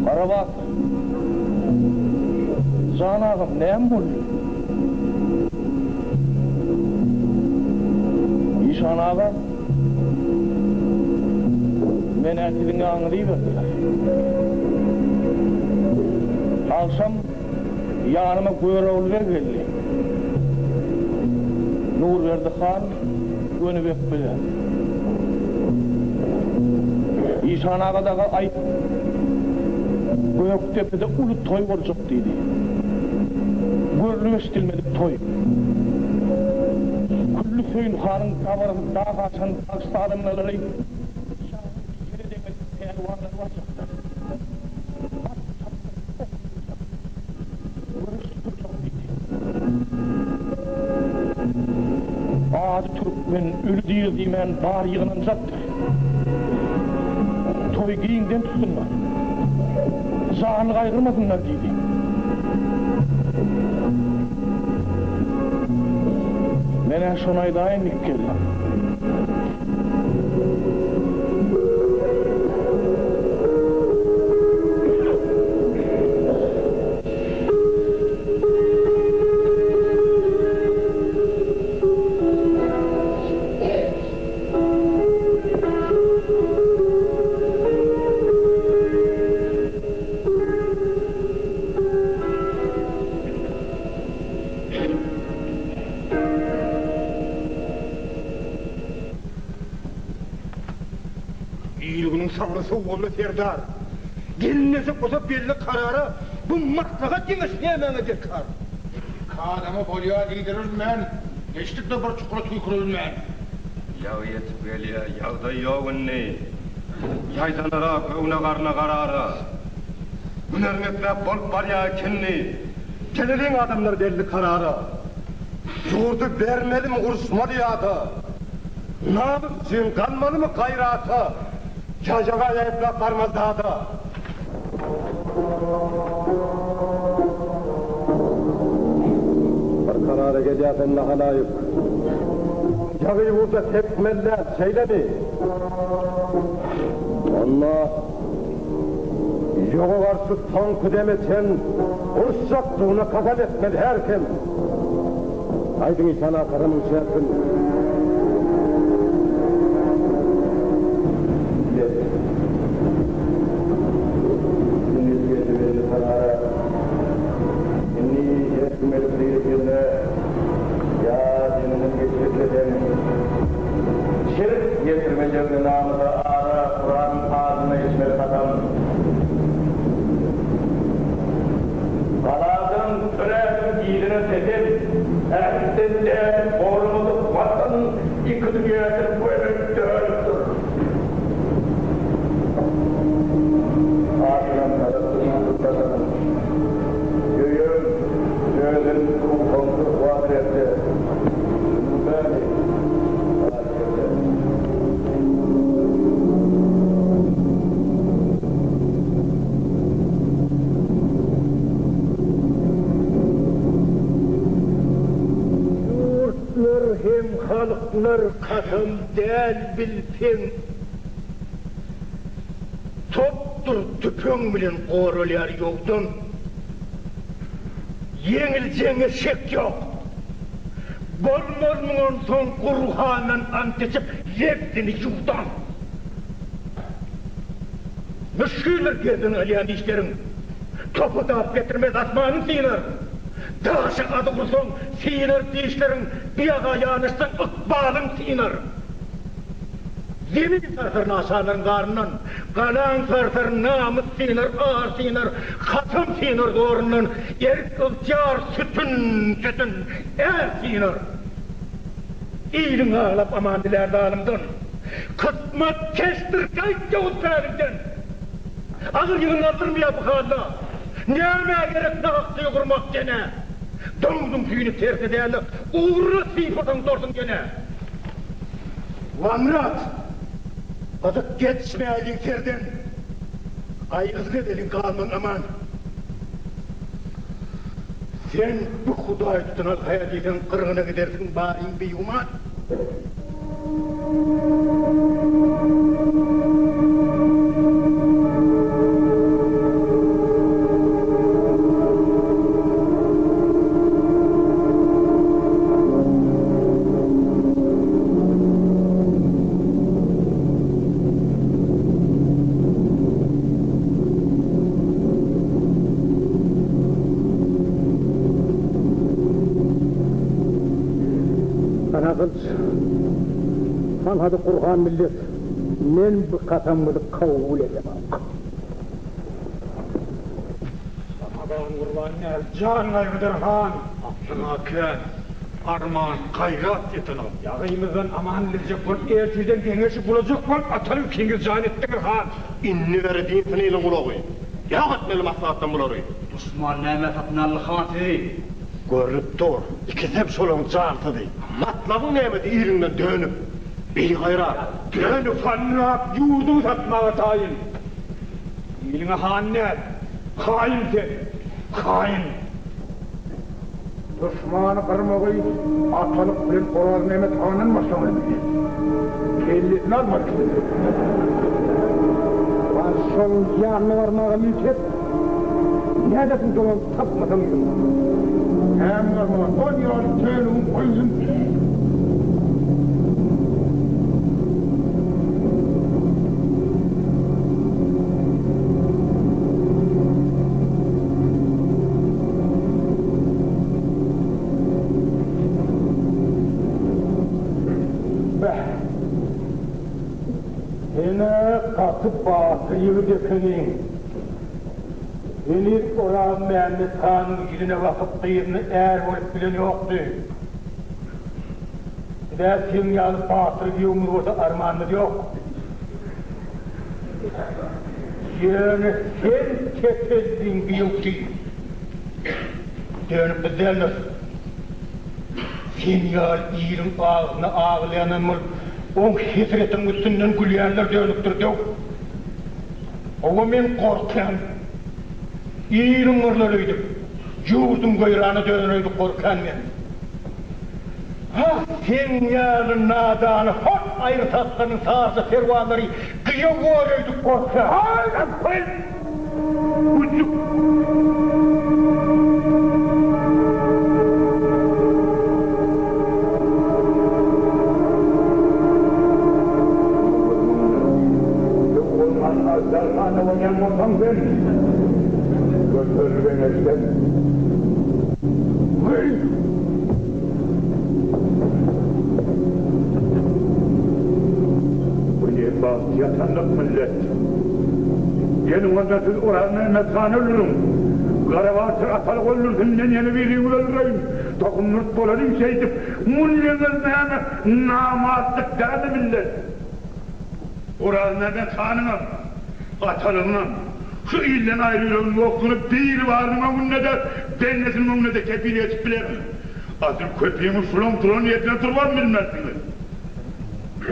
Garabatyr. Jan agam näme boldy? Işan aga, men-ä siziň ýanyňyza iberdiler. Agşam ýanyma Görogly beg geldi. Nurberdi han Gönübek bile. Işan aga dagy aýt, Gökdepede uly toý boljak diýdi. Görlüp-eşidilmedik toý. Söýünhanyň dabarasy dag aşan bagşy sazandalary, şahyň ýere degmedik pälwanlary barjakdyr. At çapdyryp ok zyňjak, göreş turjak diýdi. Ady türkmen, öli-diri diýmän bary ýygnanjakdyr. Toýy giňden tutsunlar. Janyny gaýgyrmasynlar diýdi. Men-ä şony aýdaýyn diýip geldim. Il-günüň sagry sowuldy, serdar. Gelinmejek bolsa belli karara, bu maslahat-geňeş nämäňe derkar? Adama bolýa diýdirilmän, geçdik-de bir çukura tüýkürilmän. Ýagy ýetip gelýä, ýagdaý ýok indi. Ýaýdanara, göwne-garna garara. Gün erňekläp bolup barýa ikindi. Geleliň adamlar belli karara. Ýurdy bermelimi uruşmaly ýa-da. Namys üçin galmalymy gaýrata. Ýa ýaga ýaýyplap barmaly dada. Bir karara gelýäs onda halaýyk. Ýagy ýurda sepmeli däl, şeýlemi? Onda ýoga garşy soňky deme çen uruşjakdygyna kasam etmeli her kim. Aýdyň işana kasamyň çäksin. Millet Indi geldi belli karara. Indi her kim elip degişende ýa deňinden geçirilse hem şirk getirmejegini namysa ara Kuranyň adyna içmeli kasam. Galadan bir ädim yzyna tesem, Ähtden dänip goramadyk Watan iki dünýäden göbek dönüpdir. Adyna tarapdan ýurtdaşynyň Söýen özün ruhlandyr wagterde, Ýurtdany Aşerde. Ýurtlar hem halklar kasam däl bilseň, Topdur tüpeň bilen goralýar ýowdan. Ýeňiljegiňe şek ýok. Bolmazmyň onsoň Gurhandan ant içip lebzini ýuwdan. Müşgildir gerden alýan işleriň. Topa tap getirmez asmanyň synar. Daşa adyk ursaň, synar dişleriň, Gyýaga ýanaşsaň, ykbalyň synar. Zemin sarsar naçarlaryň zaryndan, Galaň sarsar, namys synar, ar synar, Kasam synar zorundan, Erk-ygtyýar sütün-sütün, är synar. Iliň aglap aman dilär zalymdan, Kysmat keçdir, gaýt ýowuz päliňden. Agyr ýygyn aldyrmaýar bu halda. Nämä gerek nahak toý gurmak ýene? Doňzuň tüýüni terse däl-de, ugruna sypasaň dorsuň ýene. Wamyrat! Gyzyk geçmäýliň serden. Gaýgysyz edeliň galmaň aman. Sen bu Hudaý tutan alhaýa diýseň gyrgyna gidersiň baryň bigüman. Garagylyç, Hanhady Gurhan millet, men bu kasamyňyzy kabul edemok. Ramazan Gurban däl, jan gaýgydyr han. Aklyňa kän. Arman, gaýrat ýetenok. Ýagymyzdan aman biljek bolup, ertirden geňeşip bulajak bolup, atalyk ikiňiz jan etdiňiz, han. Indi beri diňsin iliň gulagy. Ýok etmeli maslahatdan bulary. Duşman nämä satyn aldy, han, sizi? Görnüp dur, ikisem şolaň jansyzy. Matlabyň nämedi iliňden dönüp, bigaýrat, dönüp. Sanlap ýurduňy satmaga taýyn. Iliňe han däl, haýyn sen, haýyn. Duşmany gyrmagy atalyk bilen Orazmämmet handan başlamaly bilýän. Kellesini almaly kimdir. Bar şoň ýanyna barmaga milt et. Nädersiň dolanyp tapmasaň ýüzüňi. Näme barmaga, ol ýaly tönügiň goýsun. Beh! Sen-ä gaty batyr ýigit ekeniň. Heniz Orazmämmet hanyň ýüzüne bakyp gyzyna är bolup bilen ýokdy. Biz-ä seň ýaly batyr giýewimiz bolsa armanymyz ýok. Ýöne sen tetelliň giýewsi. Dönük biz däldiris. Sen ýaly iliň agzyna aglaýandan bolup, oň hesretiniň üstünden gülýänler dönükdir döw. Hawa men gorkýan. Iliň gyrlar öýdüp, ýurdum weýrana döner öýdüp gorkýan men. Ah, seň ýaly nadany hot aýry saklanyň sarja perwanlary gyýa bor öýdüp gorkýan. Haý, apaý! Güjük! Döw bolman aždarha-da bolýan bolsaň sen, göteril geňeşden. Heý! Bu ne bagt ýatanlyk millet? Geliň onda siz Orazmämmet hany öldüriň. Garabatyr atalyk öldürsin, men ýene biriňizi öldüreýin. Tohum-murt bolalyň şeýdip. Munyňyz näme, namartlyk dälmi millet? Orazmämmet hanyňam, atalygyňam şu ilden aýry ýüreginiň ýokdugyna Biribarynyň öňünde-de, bendesiniň öňünde-de kepil geçip bilerin. Asyl köpiňiz şulaň duran ýerinde durubam bilmersiňiz.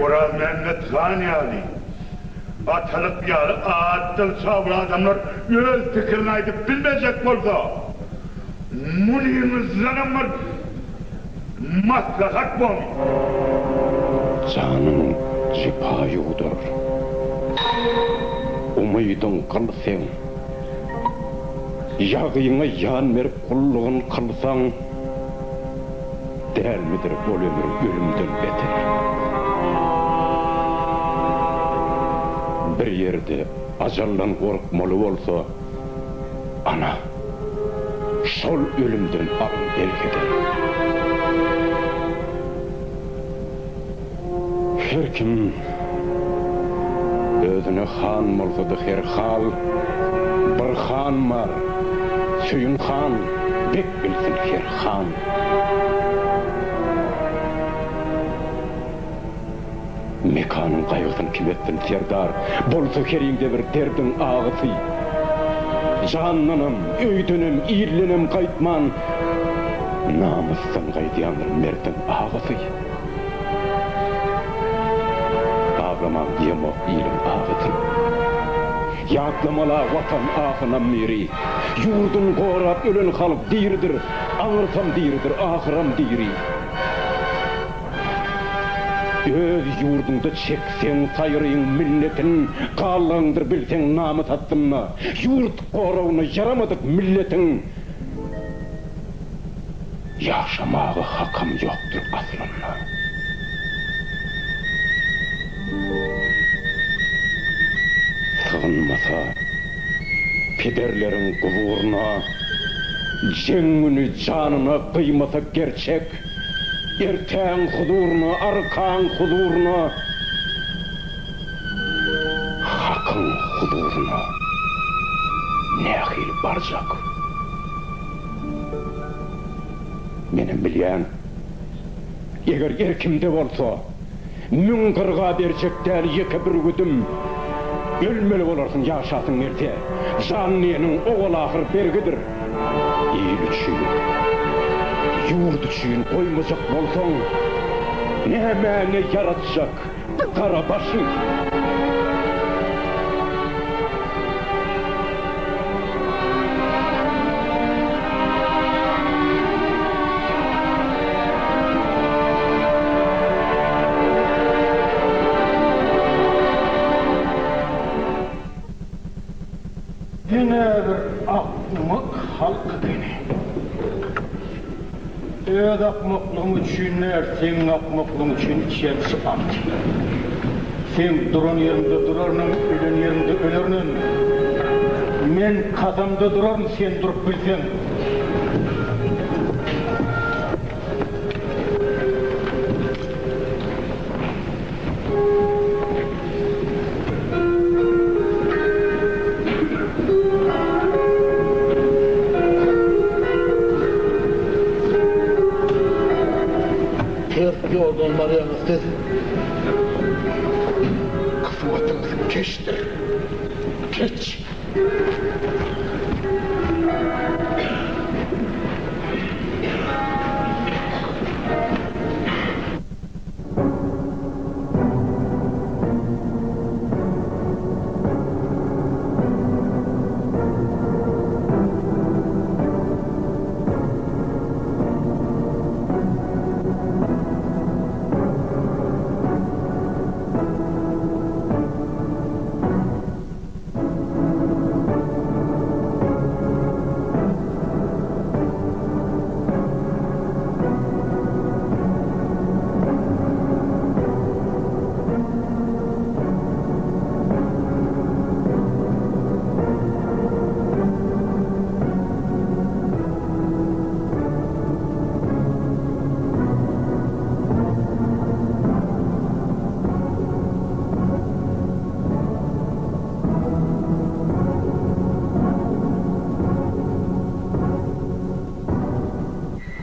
Orazmämmet han ýaly, Atalyk ýaly atdyl çawly adamlar öz pikirini aýdyp bilmejek bolsa, munyňyzdanam bir maslahat bormy? Janyň jepa ýuwdar. Umydyň gyl seň. Ýagyňa ýan berip gullugyn kylsaň, dälmidir ol ömür ölümden beter. Bir ýerde ajaldan gorkmaly bolsa, ana, şol ölümden alyň elheder. Her kim özüne han bolsa-da her hal, Bir han bar, Söýün han, bek bilsin her han. Mekanyň gaýgysyn kim etsin, serdar, Bolsa heriňde bir derdiň agysy. Jandanam, öýdenem, ildenem gaýtman, Namysdan gaýdýandyr merdiň agysy. Aglamaň diýemok iliň agysyn. Ýatlamala Watan ahynam biri. Ýurdun gorap ölen halk diridir, Aňyrsam diridir, ahyram diri. Öz ýurduňda çekseň saýryň minnetin, Gallygyňdyr bilseň namys astynda. Ýurt goragyna ýaramadyk milletiň. Ýaşamaga hakam ýokdur aslynda. Sygynmasa pederleriň guburyna, Jeň güni janyna gyýmasa gerçek, Ertäň huzuryna, arkaň huzuryna, Hakyň huzuryna nähili barjak? Menem bilýän. Eger erkimde bolsa, müň gyrga berjek däl ýeke bürgüdim. Ölmeli bolarsyň ýaşasyň gelse. Jan diýeniň owal-ahyr bergidir. Il üçin, ýurt üçin goýmajak bolsaň, nämäňe ýaratjak bu gara başy? Ýene bir akmak halk ekeni. Öz akmaklygyň üçin däl, seň akmaklygyň üçin içýän şu anty. Seň duran ýeriňde durarynam, ölen ýeriňde ölerinem. Men kasamda duraryn, sen durup bilseň. Ters ýoldan barýaňyz siz. Kysmatyňyz keçdir. Keç.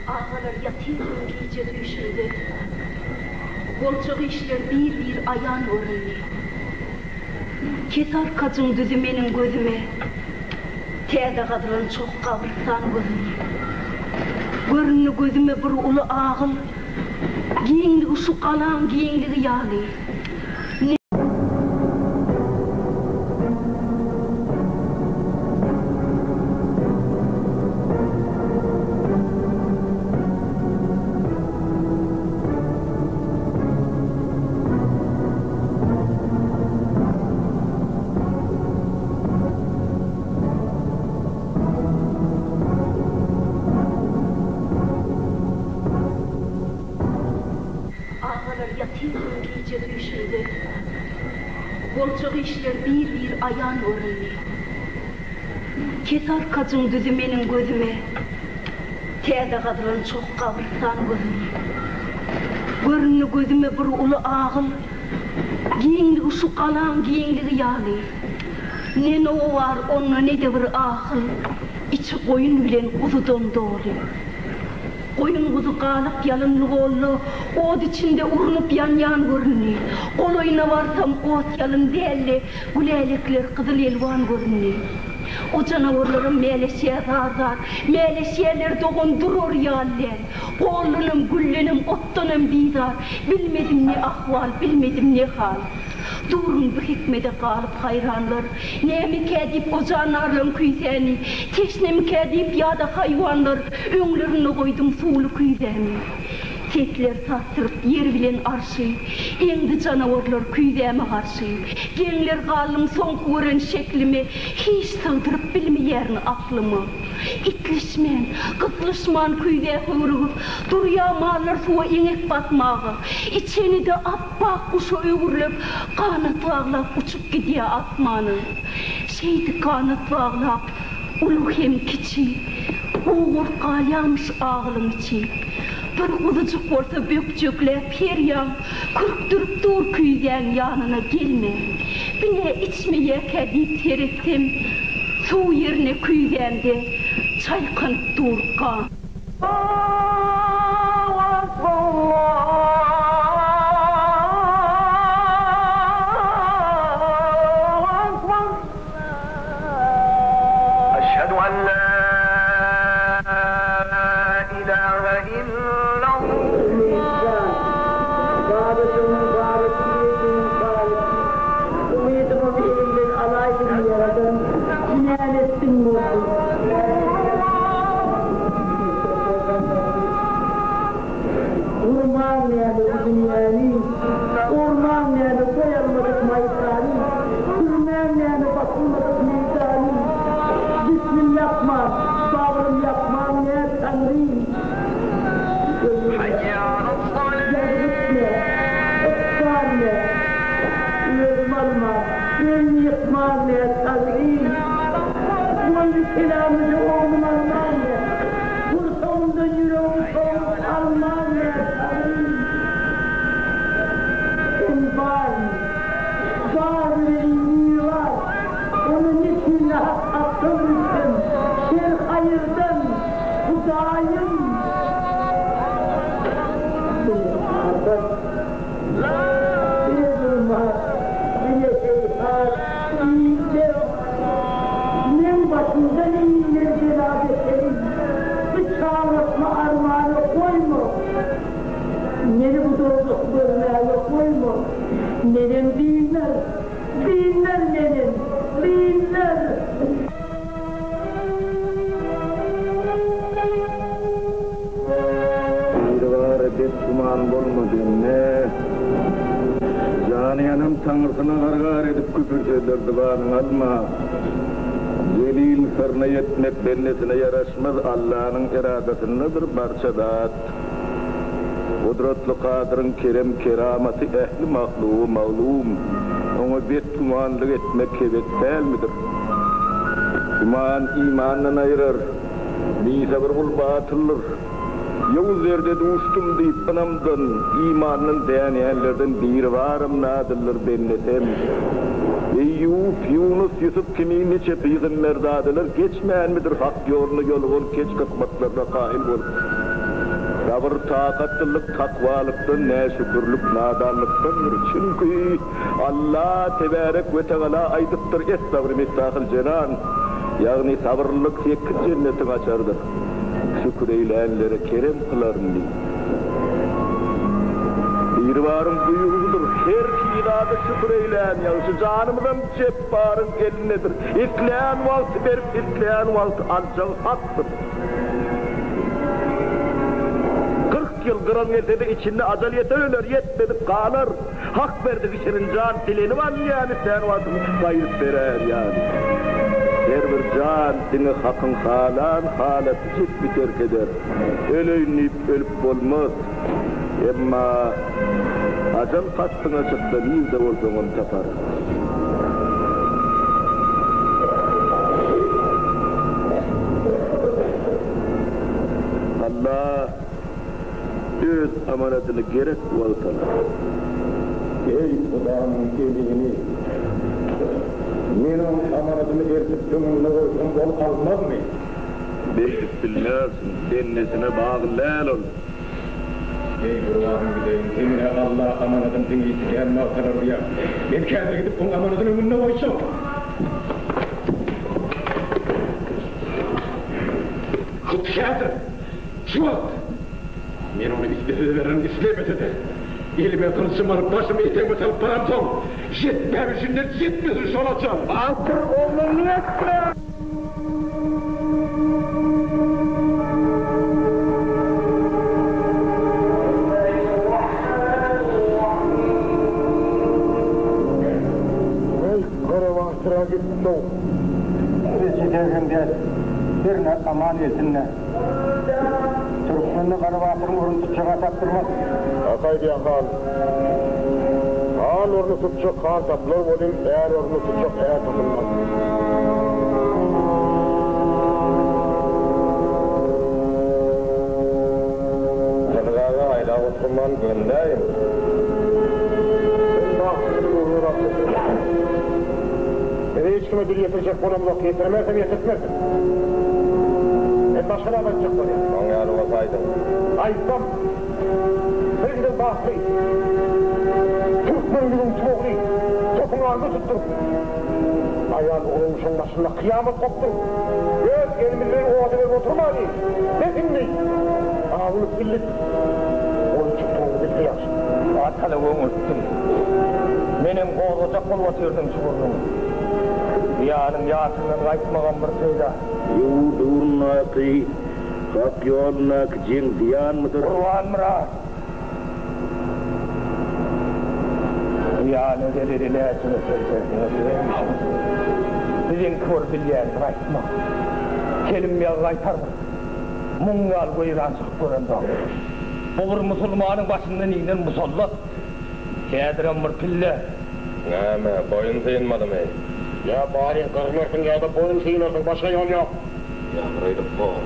Agalar ýatyrdym gije düýşümde. Boljak işler bir-bir aýan göründi. Kesarkajyň düzi meniň gözüme Täze gazylan çoh gabrystan göründi. Göründi gözüme bir uly agyl, Giňligi şu galaň giňligi ýaly. Agalar ýatyrdym gije düýşümde. Boljak işler bir-bir aýan göründi. Kesarkajyň düzi meniň gözüme Täze gazylan çoh gabrystan göründi. Göründi gözüme bir uly agyl, Giňligi şu galaň giňligi ýaly. Ne nowa bar onda ne-de bir ahyl, Içi goýun bilen guzudan doly. Goýun-guzy galyp ýalynly golda, Ot içinde urnup ýanýan göründi. Golaýyna barsam ot-ýalyn däl-de, Gülälekler gyzyl-elwan göründi. O janawarlaram mäleşýär zar-zar, Mäleşýärler dogan durar ýaly däl. Goldanam, güldenem, otdanam bizar, Bilmedim ne ahwal, bilmedim ne hal. Durun bu hikmede galyp haýranlar, Nämekä diýip o jandarlaň küýsäni, Teşnemikä diýip ýa-da haýwanlar, Öňlerinde goýdum suwly küýzämi. Sesler sarsdyryp ýer bilen arşy, Eňdi janawarlar küýzäme garşy. Geňler galdym soňky gören şeklime, Hiç sygdyryp bilmeýärin aklyma. Itleşmän, gytlyşman küýzä höwrügip, Durýar mallar suwa eňek basmaga. Içeni-de apbak guşa öwrülip, Ganat baglap uçup gidýär asmana. Şeýdip ganat baglap, uly hem kiçi, Gowuryp galýarmyş agylyň içi. Bir guzujyk bolsa bökjekläp her ýan, Kürkdürip dur küýzäň ýanyna gelme. Bine içmeýärkä diýip seretsem, Suw ýerine küýzämde çaýkanyp dur gan. Allahu Akbar! an la ilahe illallah. Umytjan, babajygymyň babasy ejeňiň babasy, umydymam elimden alaýdyň Ýaradan, näme etdiň boldy. Gurmaň näme bu dünýäni, Ormaň näme boý almadyk maýsany, Sürmäň näme basylmadyk meýdany. Jismim ýakman, bagrym ýakmaň nä Taňrym. Ýazyk etme, ykbal nä, Özüm alman, elmi ýykman nä Taňrym. Boýny kelamlyja oglum alman nä. Gursagymdan ýüregim sowup alman näsagrym. Sen barmy? Bar welin biri bar. Ony neçün nahak hakdan bilsem, şer haýyrdan, Hudaýym. Bile apat, bile zulmat, bile heýhat, iller. Meň başymdan iner bela beterin, Bu çalaşma armana goýma. Meni bu dowzahy görmäge goýma. Menem dinar, dinar menem, dinar. Biribara betgüman bolma bende. Jany ýanan taňrysyna gargar edip küpür sözler zybanyňa alma. Zelil syryna ýetmek bendesine ýaraşmaz, Allanyň eradasyndadyr barça zat. Gudratly Kadyryň kerem-keramaty ähli mahluga maglum. Oňa betgümanlyk etmek hebes dälmidir? Güman imandan aýyrar, bisabyr gul batyldyr. Ýowuz derde duşdum diýip ynamdan, imandan dänýänlerden Biribaram nadyldyr bendesem. Eýýup, Ýunus, Ýusup kimin niçe pygamberzadalar geçmänmidir hak ýoluna ýolugan keç kysmatlaryna kaýyl bolup. Sabyr takatlylyk takwalykdan, näşükürlik nadanlykdandyr. Çünki Allah tebärek we tagala aýdypdyr, Es-sabr miftahul jenan, ýagny sabyrlylyk sekiz jennetiň açarydyr. Şükür eýlänlere kerem kylaryn diýip. Biribaryň buýrugydyr, her ki zada şükür eýlän ýagşy, janymyzam Jepbaryň elindedir. Islän wagty berip, islän wagty aljagy Hakdyr. 40 ýyl gyran gelse-de içinde ajal ýeter öler, ýetmedik galar. Hak berdigi şirin jan dilenip alynýan islän wagtyň gaýdyp berer ýaly. Her bir jan diňe Hakyň halan halaty jismi terk eder. Öleýin diýip ölüp bolmaz. Emma ajal kastyňa çyksa nirde bolsaňam tapar. Allah Öz amanadyny gerek wagt alar. Eý, Hudanyň emini! Men oň amanadyny eltip öňünde goýsam, ol almazmy? Beýdip bilmersiň, bendesine bagly däl ol. Eý, gurbanym gideýin, sen-ä Alla amanadyny diňe islän wagt alar diýýäň. Men häzir gidip oň amanadyny öňünde goýjak. Hut häzir! Şu wagt! Men ony islese-de bererin, islemese-de. Elime gylyjymy alyp, başymy etegime salyp baramsoň, ýetmämişinden ýetmesin şol ajal! Batyr oglanlyk etme! Eý, gara batyra gitdi-ow! Eje degem däl, hernä aman gelsin-dä. Türkmende Gara batyryň ornuny tutjak-a tapdyrmaz. Hak aýdýaň, han. Han ornuny tutjak han tapylar welin, är ornuny tutjak är tapylmaz. Gyzyk aga, aýlap oturman gönüläýiň. Sen bagtyňy göwne rahat et. Biz hiç kime dil ýetirjek bolamzok, ýetirmersem ýetirtmersiň. Men başga zat aýtjak bolýan. Şoň ýaly bolsa aýdyň. Aýtsam, bir giden bagtly türkmenligiň tuwagyny topuň alnyna tutduryp, aýal oglanuşaň başynda kyýamat gopduryp, öz. Elimiz bilen oda berip oturmaly. Bes indi! Awulyp bildik. Goýun çykdygyňyzy bilse ýagşy. Atalyk öňürtdi. Menem gozgajak bolup otyrdym şu gürrüňi. Ýanyň ýatyndan gaýtmagam bir peýda. Ýurt ugrundaky, hak ýolundaky jeň zyýanmydyr? Gurbanmyrat! Zyýana zeleli näçe seljerseňiz öz işiňiz. Biziňki bir bilýänini aýtmak. Telim ýagy gaýtardyk. Muň ýaly weýrançylyk göremzok. Bu bir musulmanyň başyndan inen musallat. Häzirem bir pille. Näme, boýun synmadymy? Ýa baryň gyrlarsyň ýa-da boýun synarsyň, başga ýol ýok. Ýabraýlyk bor.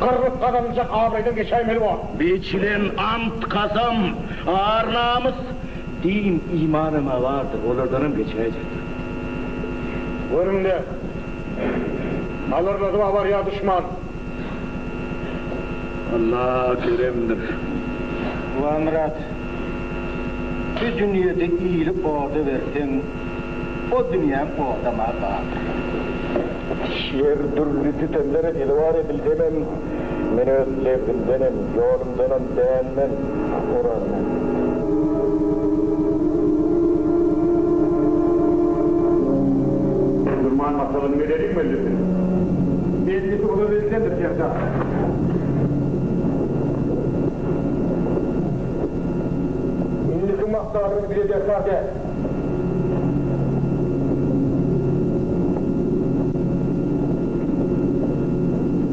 Gyrlyp gazanyljak abraýdan geçäýmeli bor. Biçilen ant, kasam, ar-namys, din, imanam-a bardyr, olardanam geçäýjekdir. Görüň-le, alarladyb-a barýar duşman. Allah keremdir. Gurbanmyrat, bu dünýede ili oda berseň, o dünýäň odam-a bardyr. Şer dürli sütemlere sezewar edilsemem, men öz lebzimdenem, ýolumdanam dänmen, Orazmämmet. Durman maslahatyny edeliň mejlisini. Mejlisi uzabilsendir, serdar. Indiki maslahatyňyz bize derkar däl.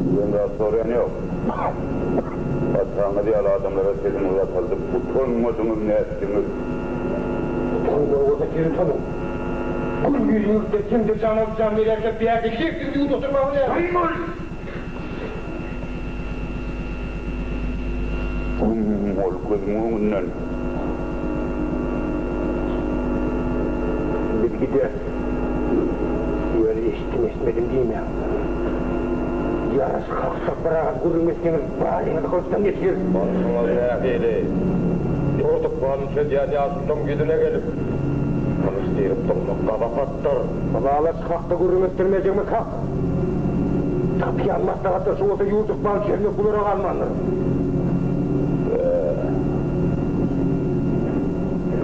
Bizden zat soraýan ýok. Patyşaňyz ýaly adamlara sesiňizi gataldyp utanmadyňyz nätdiňiz? Utanjak bolsa siz utanyň. Gül ýüzüňizde kimdir jan alyp jan berýärkä bärde lebziňizi ýuwup oturmagyň näme? Güm bol! Güm bol gözümiň öňünden. Biz gideris. Ýöne eşitdim-eşitmedim diýmäň. Ýaraşyk hakda bir agyz gürrüň etseňiz baryňyzy gylyçdan geçireris. Bolşuňyz nähili? Ýurt ykbalyny çözýän ýaşululaň ýüzüne gelip, gylyç diýrip durmak gabahatdyr. Ylalaşyk hakda gürrüň etdirmejegimiz hak. Tapýan maslahatlar şu bolsa ýurt ykbalyny çözmek bulara galmandyr.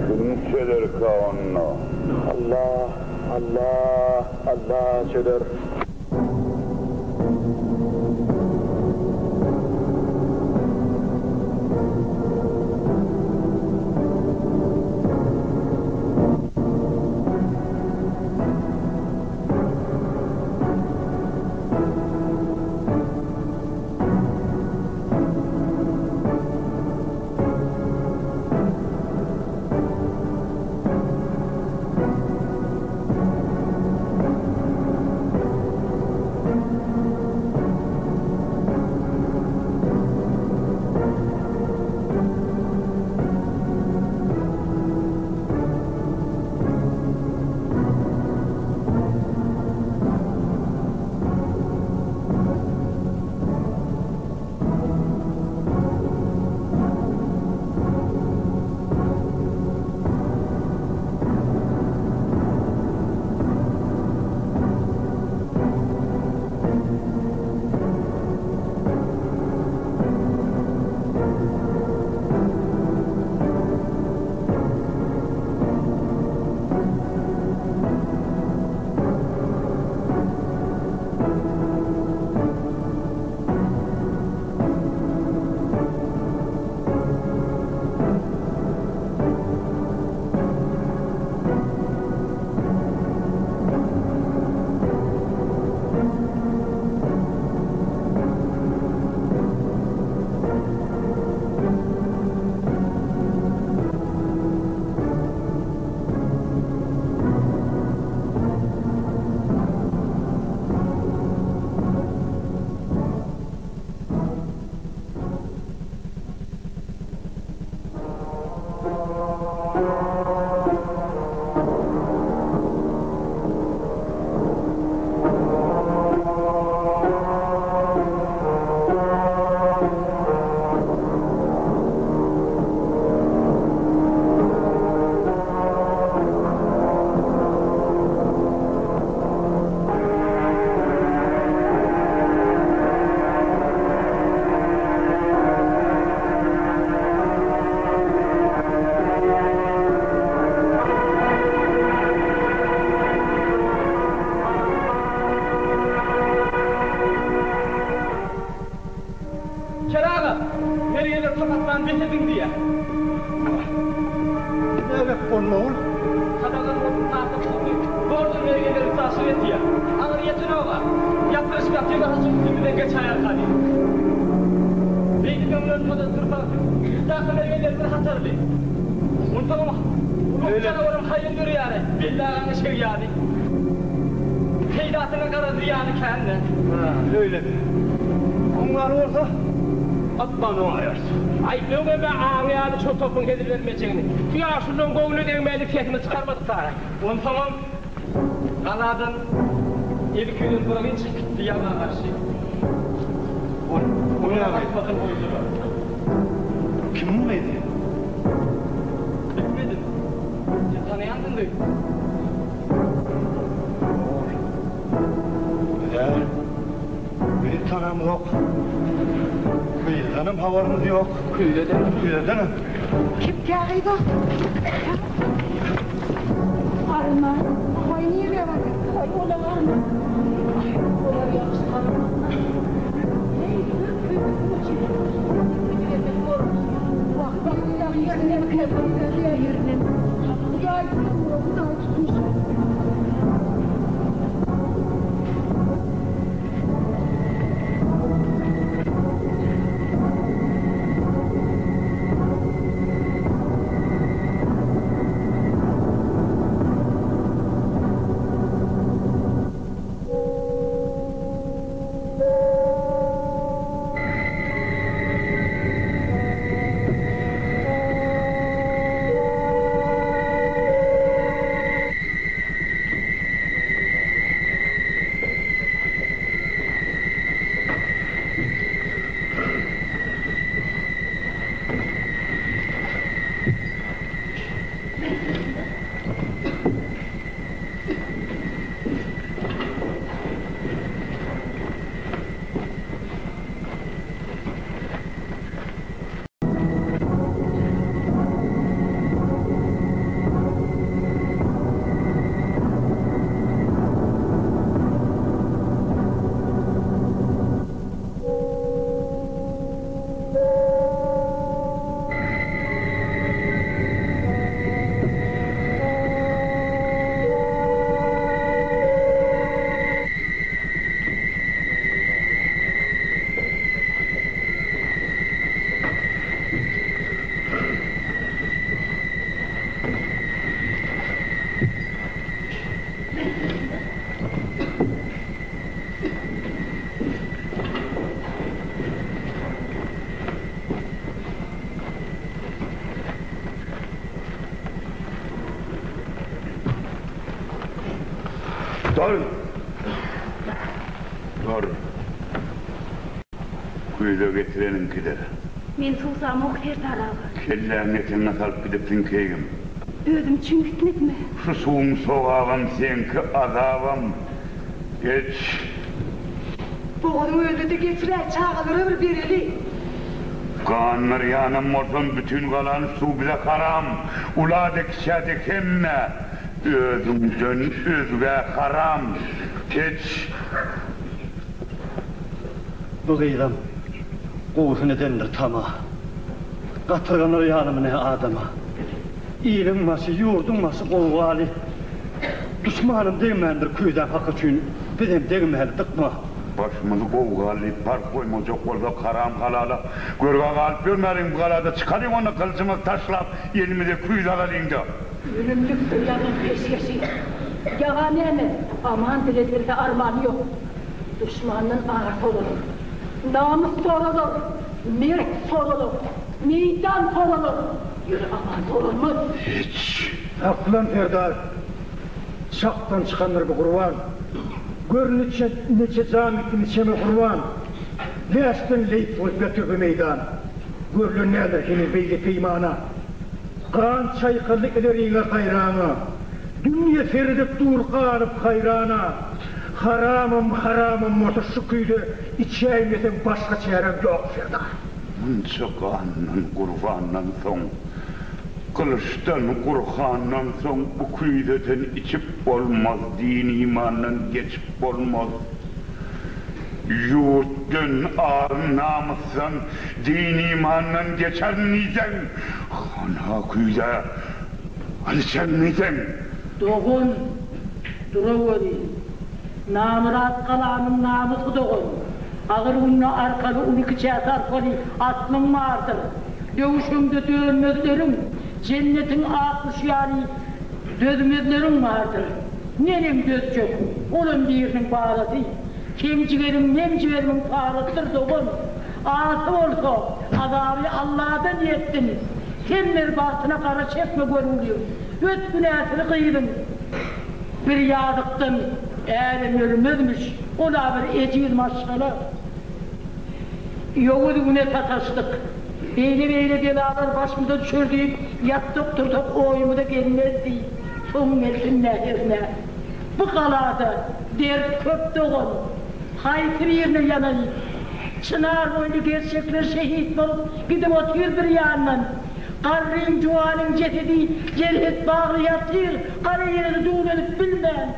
Kim çözerkä onda? Allah, Allah, Allah çözer. bes ediň diýýär. Näbek bolma ol? Sadagan bolup nasa boldy. Zordan mergenleri üstaşyr etýär. Aňyr ýetenok-a. Ýatyryşyp ýatyrlar haçan üstümizden geçäýerka diýip. Beýdip öňlenmeden dursaň, üstaşyr mergenleri bir hatarly. Onsoňam ulug janawaram haýal ýörýär-ä. Belli agaň eşegi ýaly. Peýdasyna gara zyýany kän-dä. Hä, öýlemi. Oň ýaly bolsa, atman oňaýarys. Aý, öňem-ä aňýardy şo topuň hezil bermejegini. Bu ýaşulylaryň göwnüne degmäli sesini çykarmadyk sary. Onsoňam galadan eli küýzeli bir gyz çykyp gitdi ýaga garşy. Ol, o Onuň näme? atmasyny goýdular. Kimiň gyzy? Bilmedim. Sen tanaýansyň gyzy. Ýok. Biz-ä gyz tanamzok. Gyzdanam habarymyz ýok. Küýzedenem. Küýzedenem. Kim kä gyz o? Arman, goý nirä barýar? Goý olar arman. Aý, olar ýagşy tanamazlar. Heý, bir küýze suw içip, gidibermek bormy? Wah, wah, dagy ýerine Ýerine. Hudaý tutsun, Hudaý tutmuş. Dur! Dur! Küýze getireniňkidir. Men suwsamok Serdar aga. Kelläňi etegiňe salyp gidipsiň keýgim. Özüm üçin gitmedimi? Şu suwuň sogabam seňki azabam. Iç. Bogazyň özüne-de getiräý, çagalara bir bereli. Gandyrýanam bolsam bütin galany suw bize haram. Ula-da kiçä-de hemmä. Özüňden özgä haram. Iç. Bu gyzam gowusyny edendir tama. Gatyrganar ýalymy ne adama. Iliň başy, ýurduň başy gowgaly. Duşmanam degmändir küýzäň haky üçin bizem degmäli dykma. Başymyzy gowgaly diýip parh goýmajak bolsak haram halala görgä galyp ýörmäliň bu galada çykalyň onda gylyjymyzy taşlap elimize küýze alalyňda. Ölümlikdir ýagyň peşgeşi. Ýaga näme, aman diledilse armany ýok. Duşmandan ar soralar. Namys soralar, merk soralar, meýdan soralar, ýöne aman soralmaz. Hiç. Saklan serdar! Çakdan çykandyr bu gurban. Gör niçe, niçe jan gitdi niçeme gurban. Läşden leýs bolup ýatyr bu meýdan. Görlen däldir heniz beýle peýmana. Gan çaýkaldy ileriňe haýrana. Dünýe seredip dur galyp haýrana. Haramam haramam bolsa şu küýze içäýmeseň başga çäreň ýok serdar. Munça gandan gurbandan soň, gylyçdan gurhandan soň bu küýzeden içip bolmaz, din-imandan geçip bolmaz. Ýurtdan, ar-namysdan, din-imandan geçerin diýseň, hana küýze, al içerin diýseň. Dogan, duraweri. Namyrat galanyň namysy dogan. Agyr günde arkaly uly-kiçä sarpaly aslyň bardyr. Döwüşiňde dönmezleriň, jennetiň ak guşy ýaly dözmezleriň bardyr. Neneň dözjek, olam biriniň balasy. Seň jigeriň meň jigerimiň parasydyr dogan. Asy bolsa, azaby Alladan ýetsin. Sen ber bagtyna gara çekme görgülim. Öt günäsini gyzyň. Bir ýazykdan ärem ölmezmiş, ol-a bir ejiz maşgala. Ýowuz güne sataşdyk. Beýle-beýle belalar başymyza düşer diýip, ýatsak-tursak oýumyza gelmezdi. Soň gelsin-dä hernä. Bu galada dert köp dogan. Haýsy birine ýanaýyn? Çynar boýly gerçekler şehit bolup gidip otyr bir ýandan. Garryň, juwanyň jesedi jerhet bagly ýatyr, gara ýere duwlanyp bilmän.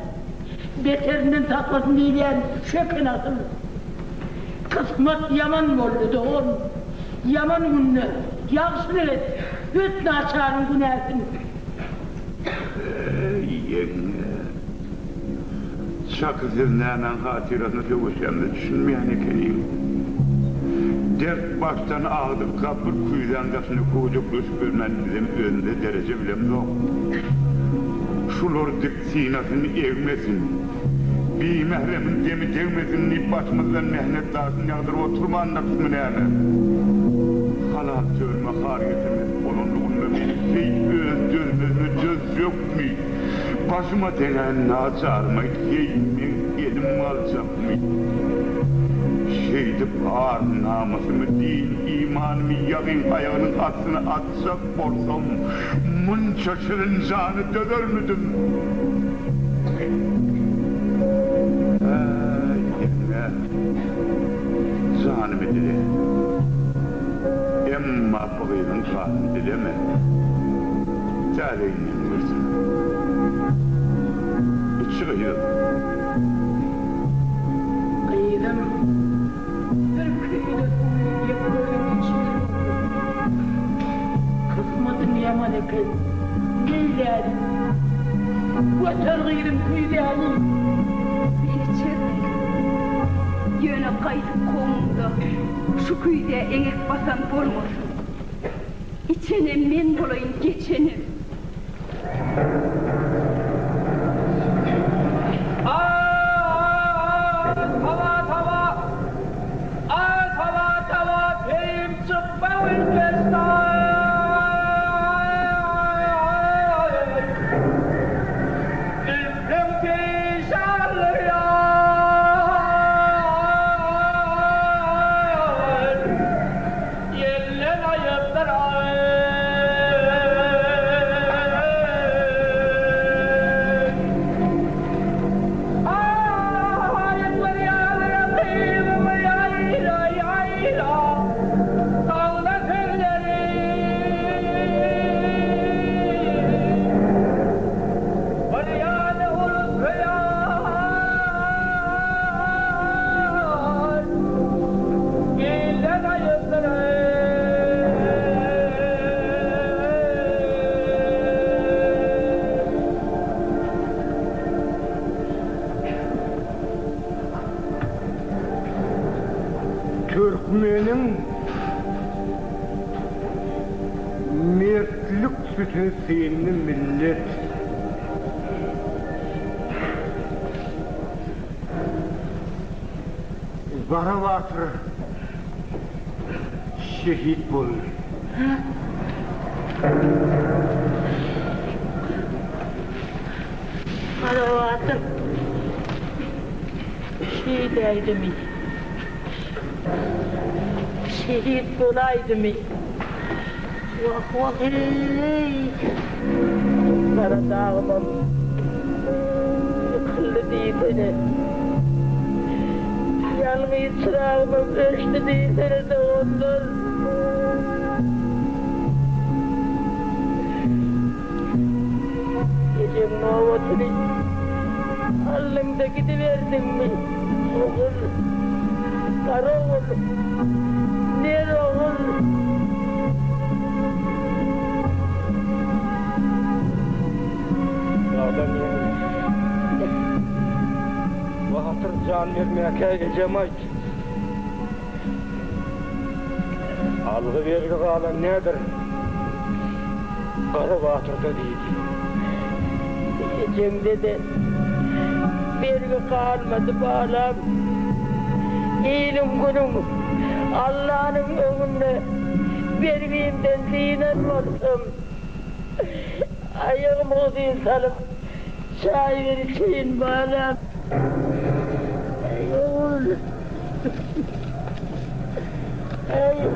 Beterinden saklasyn diýilýän şu eken asyl. Kysmat ýaman boldy, dogan. Ýaman günde ýagşylyk et, öt naçaryň günäsin. Eý, ýeňňe! Çaky siz nämäň hatyrasyna söweşýämize düşünmeýän ekeniňiz. Dert başdan agdykka bir küýzäň daşynda köwjekleşip ýörmän bizem özümize dereje bilemzok. Şular dik synasyny egmesin, bimähremiň demi degmesin diýip başymyzdan mähnet daşyny ýagdyryp oturmandyrysmy näme? Halal törüme har getirmedik bolanlygynda men heý öz dözmezime dözjekmi? Başyma degen naçaryma heý meň elim galjakmy? Şeýdip ar-namysymy, din-imanymy ýagyň aýagynyň astyna atjak bolsam, munça şirin jany dözermidim? Äý, ýeňňe, janymy dile. Emma bu gyzyň janyny dileme. Täleýinden görsün. Içi gyz. Gyzym, bir küýze suwy ýek gözüň içmeli boldy. Kysmatyň ýaman eken. Neýläýin? Göter gyzym küýzäni. Men içerin. Ýöne gaýdyp kowmuňda şu küýzä eňek basan bolmasyn. Içenem men bolaýyn, geçenem. Ýelden aýypdyr aý. Aýypdyr ýaly gyzym ýaýla ýaýla Sagla sözleri Bir ýany ulus köýer. Ilden aýypdyr eý. Türkmeniň mertlik sütüni synly millet. Gara batyr şehit boldy. Gara batyr şeýdäýdimi? Şehit bolaýdymy? Wah, wah, eý! Gara dagymam ýykyldy diýsene. Ýalňyz çyragymam öçdi diýsene doganlar. Ejeň nobatyny aldyň-da gidiberdiňmi, ogul? Gara ogul, ner ogul. Dagdan ýeňil. Batyr jan bermäkä ejem aýt. Algy-bergi galan nedir? Gara batyrda diýdi. Ejeňde-de bergi galmady balam. Iliň-günüň, Allanyň öňünde bergimden dynan bolsam, aýagymy uzyn salyp çaý ber içeýin balam. Eý ogul. Eý.